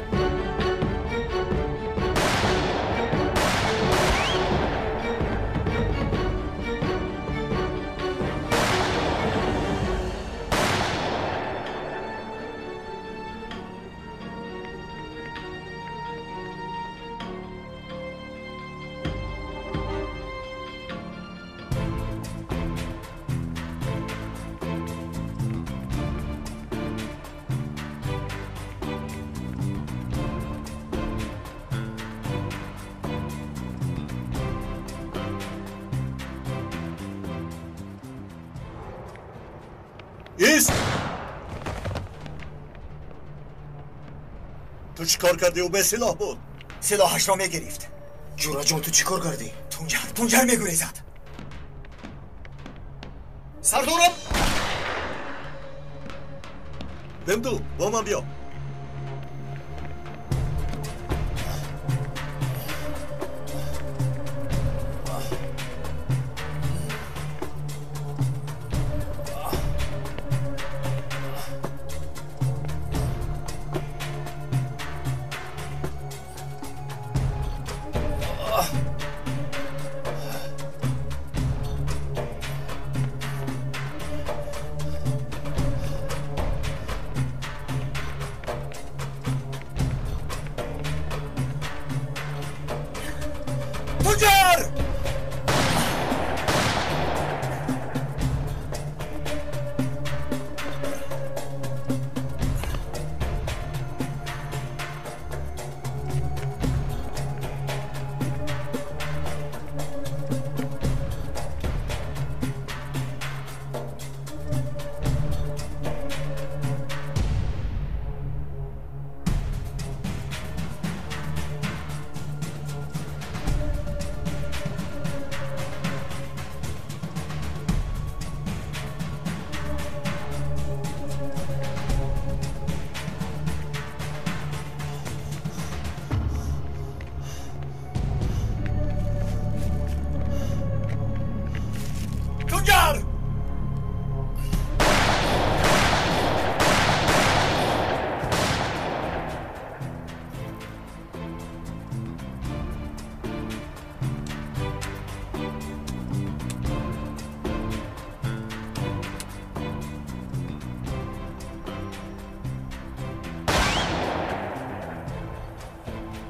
ایست! تو چیکار کردی؟ او به سلاح بود. سلاحش را میگرفت. جورا جان تو چیکار کردی؟ تونجر میگریزد. سردارم! ممدو با من بیا.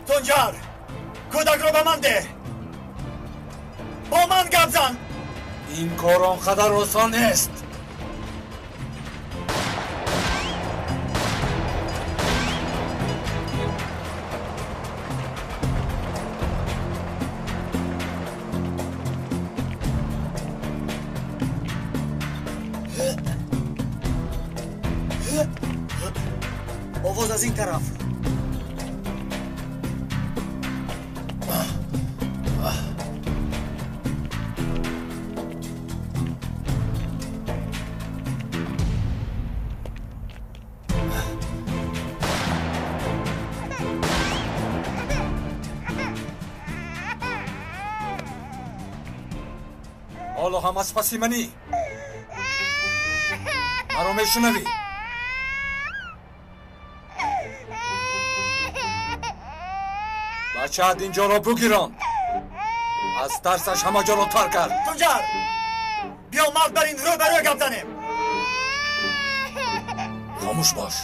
تونجر کودک را به من ده. با من گپ زن. این کار آنقدر آسان نیست. آواز از این طرف. حالا هم از پسی منی. مرا میشنوی؟ بچه اینجا را بگیران. از ترسش همه جا را تر کرد. تونجر بیا مرد بر این رو برای گپ زنیم. خاموش باش.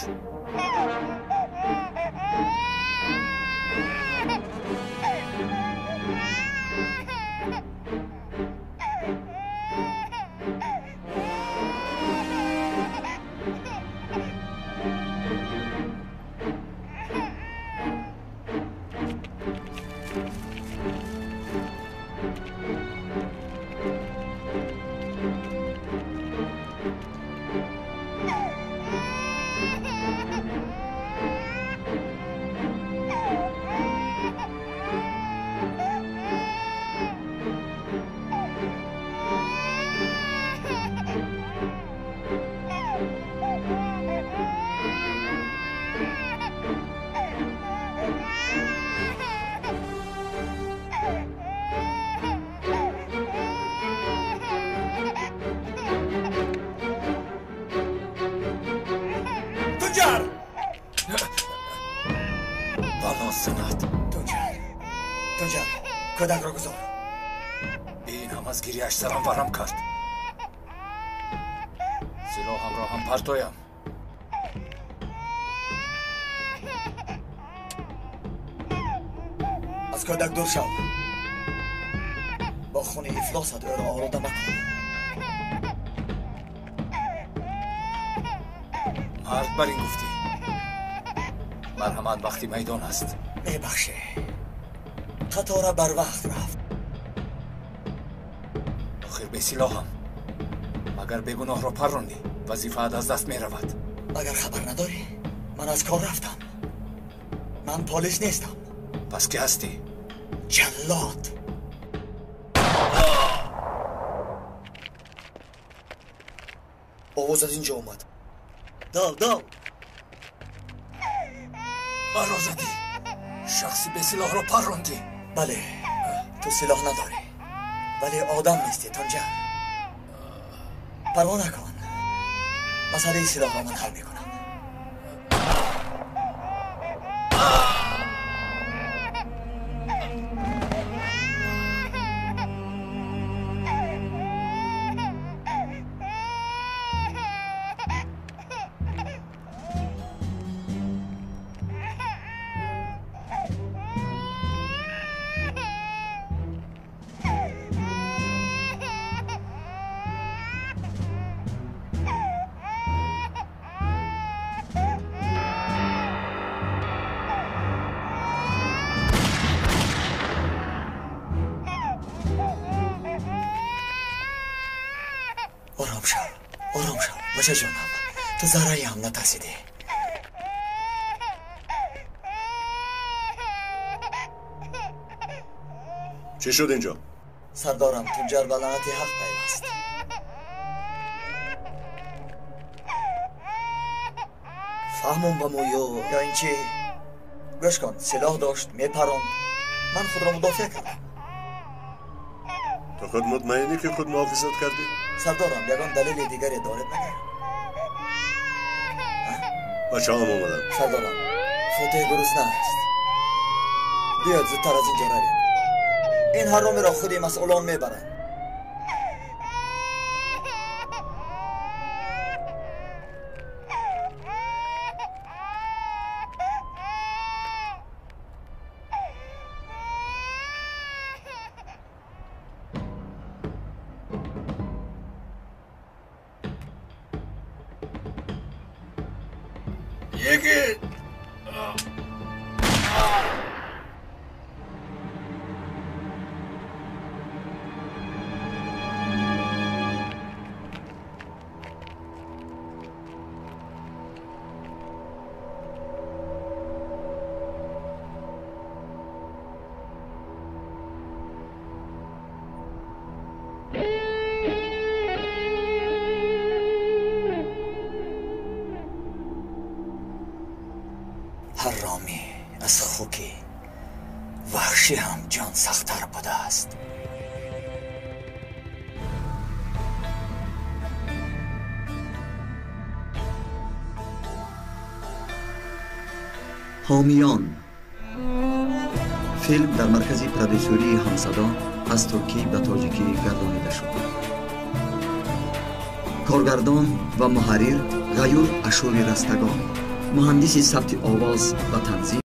мезанад. Тунҷар, Тунҷар, кӯдакро гузор. Ин ҳам аз гирияш сарам варам кард. Силоҳамро ҳам партоям. Аз кӯдак дур шав. Бо хуни ифлосат ӯро олуда макун. Мард бар ин гуфтӣ. Марҳамат, вақти майдон аст. Мебахшӣ, қатора барвақт рафт. Охир бесилоҳам. Магар бегуноҳро паррондӣ, вазифаат аз даст меравад. Агар хабар надорӣ, ман аз кор рафтам. Ман полис нестам. Пас ки ҳастӣ? Ҷаллод. Овоз аз ин ҷо омад. Дав, дав. Маро задӣ. Шахси бесилоҳро паррондӣ. Бале, ту силоҳ надорӣ, вале одам нестӣ, Тунҷар. Парво накун, масъалаи силоҳро ман ҳал мекунам. Ором шав, ором шав, бачаҷонам. Ту зарраи ҳам натарсидӣ. Чӣ шуд инҷо? Сардорам, Тунҷар ба лаънати ҳақ пайваст. Фаҳмон ба мо ё ё ин чи? Гӯш кун, силоҳ дошт, мепаронд. Ман худро мудофиа кардам. Ту худ мутмаинӣ, ки худ муҳофизат кардӣ? Сардорам, ягон далели дигаре доред магар? Бачаҳам омаданд. Сардорам, Фотеҳ гурусна аст. Биёед, зудтар аз ин ҷо равем. Ин ҳаромеро худи масъулон мебаранд. Yigit! Ҳаромӣ аз хуки ваҳшӣ ҳам ҷон сахттар будааст. Ҳомиён. Филм дар маркази продюсерии Ҳамсадо аз туркӣ ба тоҷикӣ гардонида шуд. Коргардон ва муҳаррир Ғаюр Ашури Растагон, муҳандиси сабти овоз ва танзим.